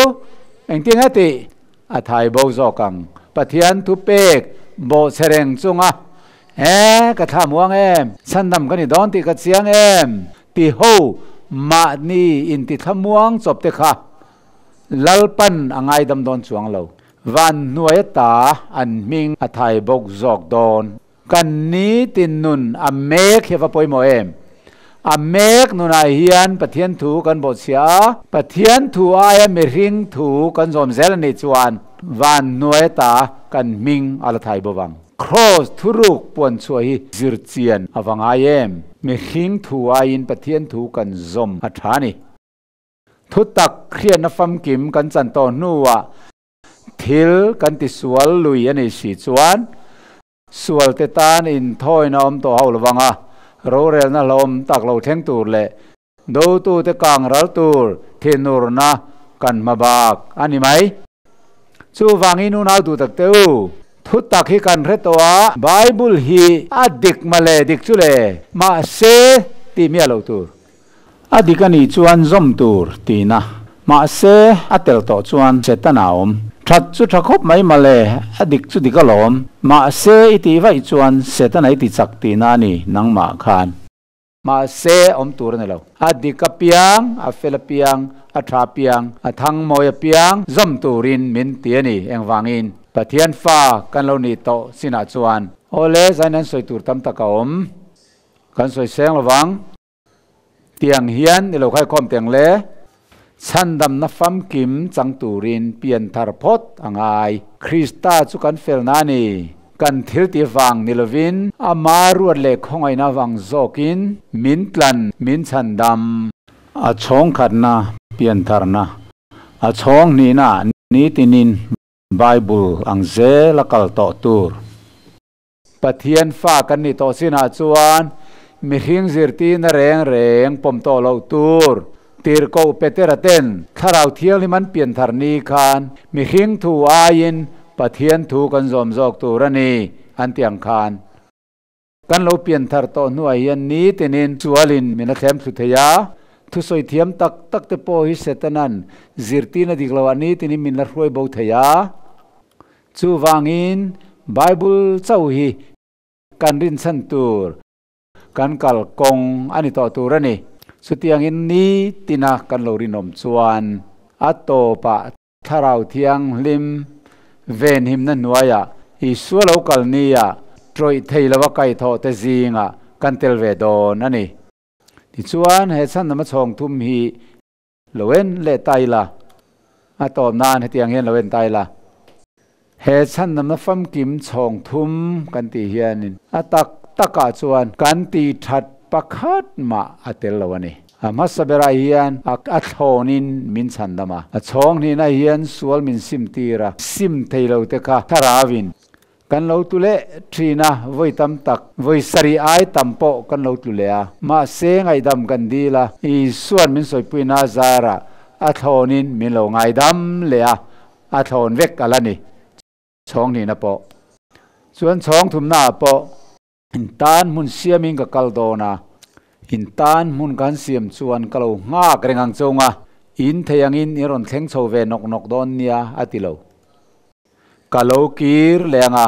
engtin nge tih a thai bo zawk ang. Pathian thupek bawhchhe reng chunga, He, ka thla muang em? Chhandam ka ni dawn tih ka chiang em? Ti ho mahni intithlamuang chawp te kha Lalpan a ngaidam dawn chuang lo. Van hnuai ata an hming a thai bawk zawk dawn. Kan nitin nun a mek hi a va pawimawh em? A mek nunah hian Pathian thu kan bawhchhia a, Pathian thu aia mihring thu kan zawm zel a nih chuan van hnuai ata kan hming a la thai bawk ang. Kraws thuruk puan chhuah hi zir chian a va ngai em? Mihring thu aiin Pathian thu kan zawm a tha a ni. Thutak hriatna famkim kan chan tawh hnuah thil kan tisual lui a nih si chuan sualte tan inthawina awm tawh hauh lovang a, rorelna hlauhawm tak lo thleng tur leh dotute kang ral tur thinurna kan hma bak a ni mai. Chuvangin unau duh tak teh u, thu tak hi kan hre tawh a, Bible hi a dik mah le dik chu le, mahse tih miah loh tur. A dik a nih chuan zawm tur tihna, mahse a tel tawh chuan Setana a awm. That chu tha khawp mai mah le, a dik chu dik alawm, mahse i tih vaih chuan Setana i ti chak tihna a ni nangmah khan. Mahse, awm tur a ni lo. A dik apiang, a fel apiang, a tha apiang, a thangmawi apiang zawm turin min ti a ni. Engvangin? Pathian fa kan lo nih tawh chinah chuan Awle, zain an sawi tur tam tak a awm. Kan sawi seng lovang. Tiang hian i lo khaikhawm teng le. Chhandamna famkim chang turin pian thar phawt a ngai. Krista chu kan felna a ni. Kan thil ti vang ni lovin ama ruat leh khawngaihna vang zawkin min tlan, min chhandam. A chhawng khatna pian tharna, a chhawng hnihna nitinin Bible ang zel a kal tawh tur. Pathian fa kan nih tawh chinah chuan mihring zirtirna reng reng pawm tawh loh tur. Tirhkoh Petera ten Thlarau Thianghlim an pianthar ni khan mihring thu aiin Pathian thu kan zawm zawk tur a ni an ti ang khan. Kan lo pianthar tawh hnuah hian nitinin sualin min a thlem thlu thei a, thusawi thiam tak tak te pawh hi Setana'n zirtirna dik loah nitinin min la hruai bo thei a. Chuvangin Bible chauh hi kan rinchhan tur, kan kal kawng a ni tawh tur a ni. Chutiangin ni tina kan lo rinawm chuan a tawpah Thlarau Thianghlim venhimna hnuaiah Isua lo kal nia tawih thei lova kaihthawh te zingah kan tel ve dawn a ni. Tichuan he chhandama chhawng thum hi Lo en leh ta ila, a tawp nan hetiang hian lo en ta ila. He chhandamna famkim chhawng thum kan tih hianin a tak takah chuan kan tih that pakhat mah a tel lo a ni. A hmasa berah hian a thlawnin min chhandam a, a chhawng hnihna hian sual min sim tir a, sim thei lo te kha thlarauin Kan lo tlu leh thin a, vawi tam tak, vawi sarih ai tam pawh kan lo tlu leh a. Mahse ngaihdam kan dil a, Isua'n min sawipuina a zarah a thlawnin min lo ngaidam leh a, a thlawn vek a la ni. Chhawng hnihna pawh chuan chhawng thumnaah pawh in tan hmun siamin ka kal dawn a, in tan hmun kan siam chuan ka lo nghak reng ang chunga in thei angin in rawn thleng chho ve nawk nawk dawn nia a ti lo. Ka lo kir leh ang a,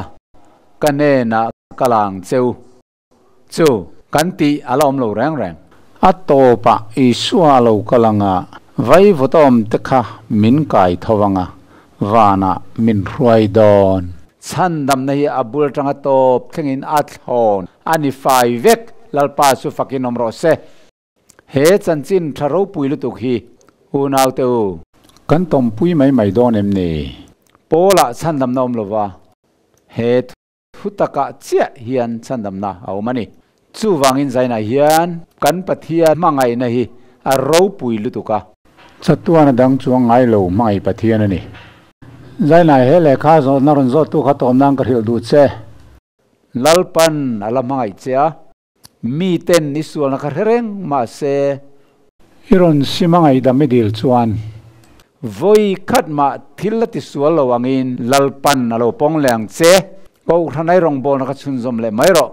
ka hnenah ka la ang cheu. Chu kan tih a la awm lo reng reng. A tawpah Isua a lo kal ang a, vaivut a awm te kha min kai tho ang a, vanah min hruai dawn. Chhandamna hi a bul atanga tawp thlengin a thlawn a ni fai vek, Lalpa chu fakin awm rawh se. He chanchin tha ropui lutuk hi unaute u. Kan tawmpui mai mai dawn em ni? Pawlah chhandamna awm lova, he thu takah chiah hian chhandamna a awm a ni. Chuvangin zainah hian kan Pathian hmangaihna hi a ropui lutuk a. Chatuan a dang chuang ngai lo hmangaih Pathian a ni. Zainah he lehkha zawhna rawn zawttu kha tawm nan ka hrilh duh che. Lalpan a la hmangaih che a. Miten i sualna kha hre reng mah se. I rawn sim a ngaihdam i dil chuan. Vawi khat mah thil la ti sual lo angin Lalpan a lo pawng leh ang che. Kohhran ai rawngbawlna kha chhunzawm leh mai rawh.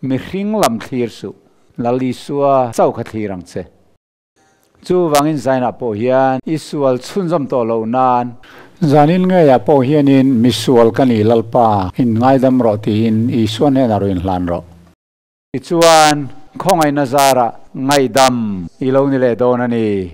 Mihring lam thlir suh. Lal Isua chauh kha thlir ang che. Chuvangin Zainah pawh hian i sual chhunzawm tawh loh nan. Zanin ngeiah pawh hianin misual ka ni Lalpa, in ngaidam rawh tiin Isua hnenah rawn inhlan rawh. Tichuan, khawngaihna zarah ngaihdam i lo ni leh dawn a ni.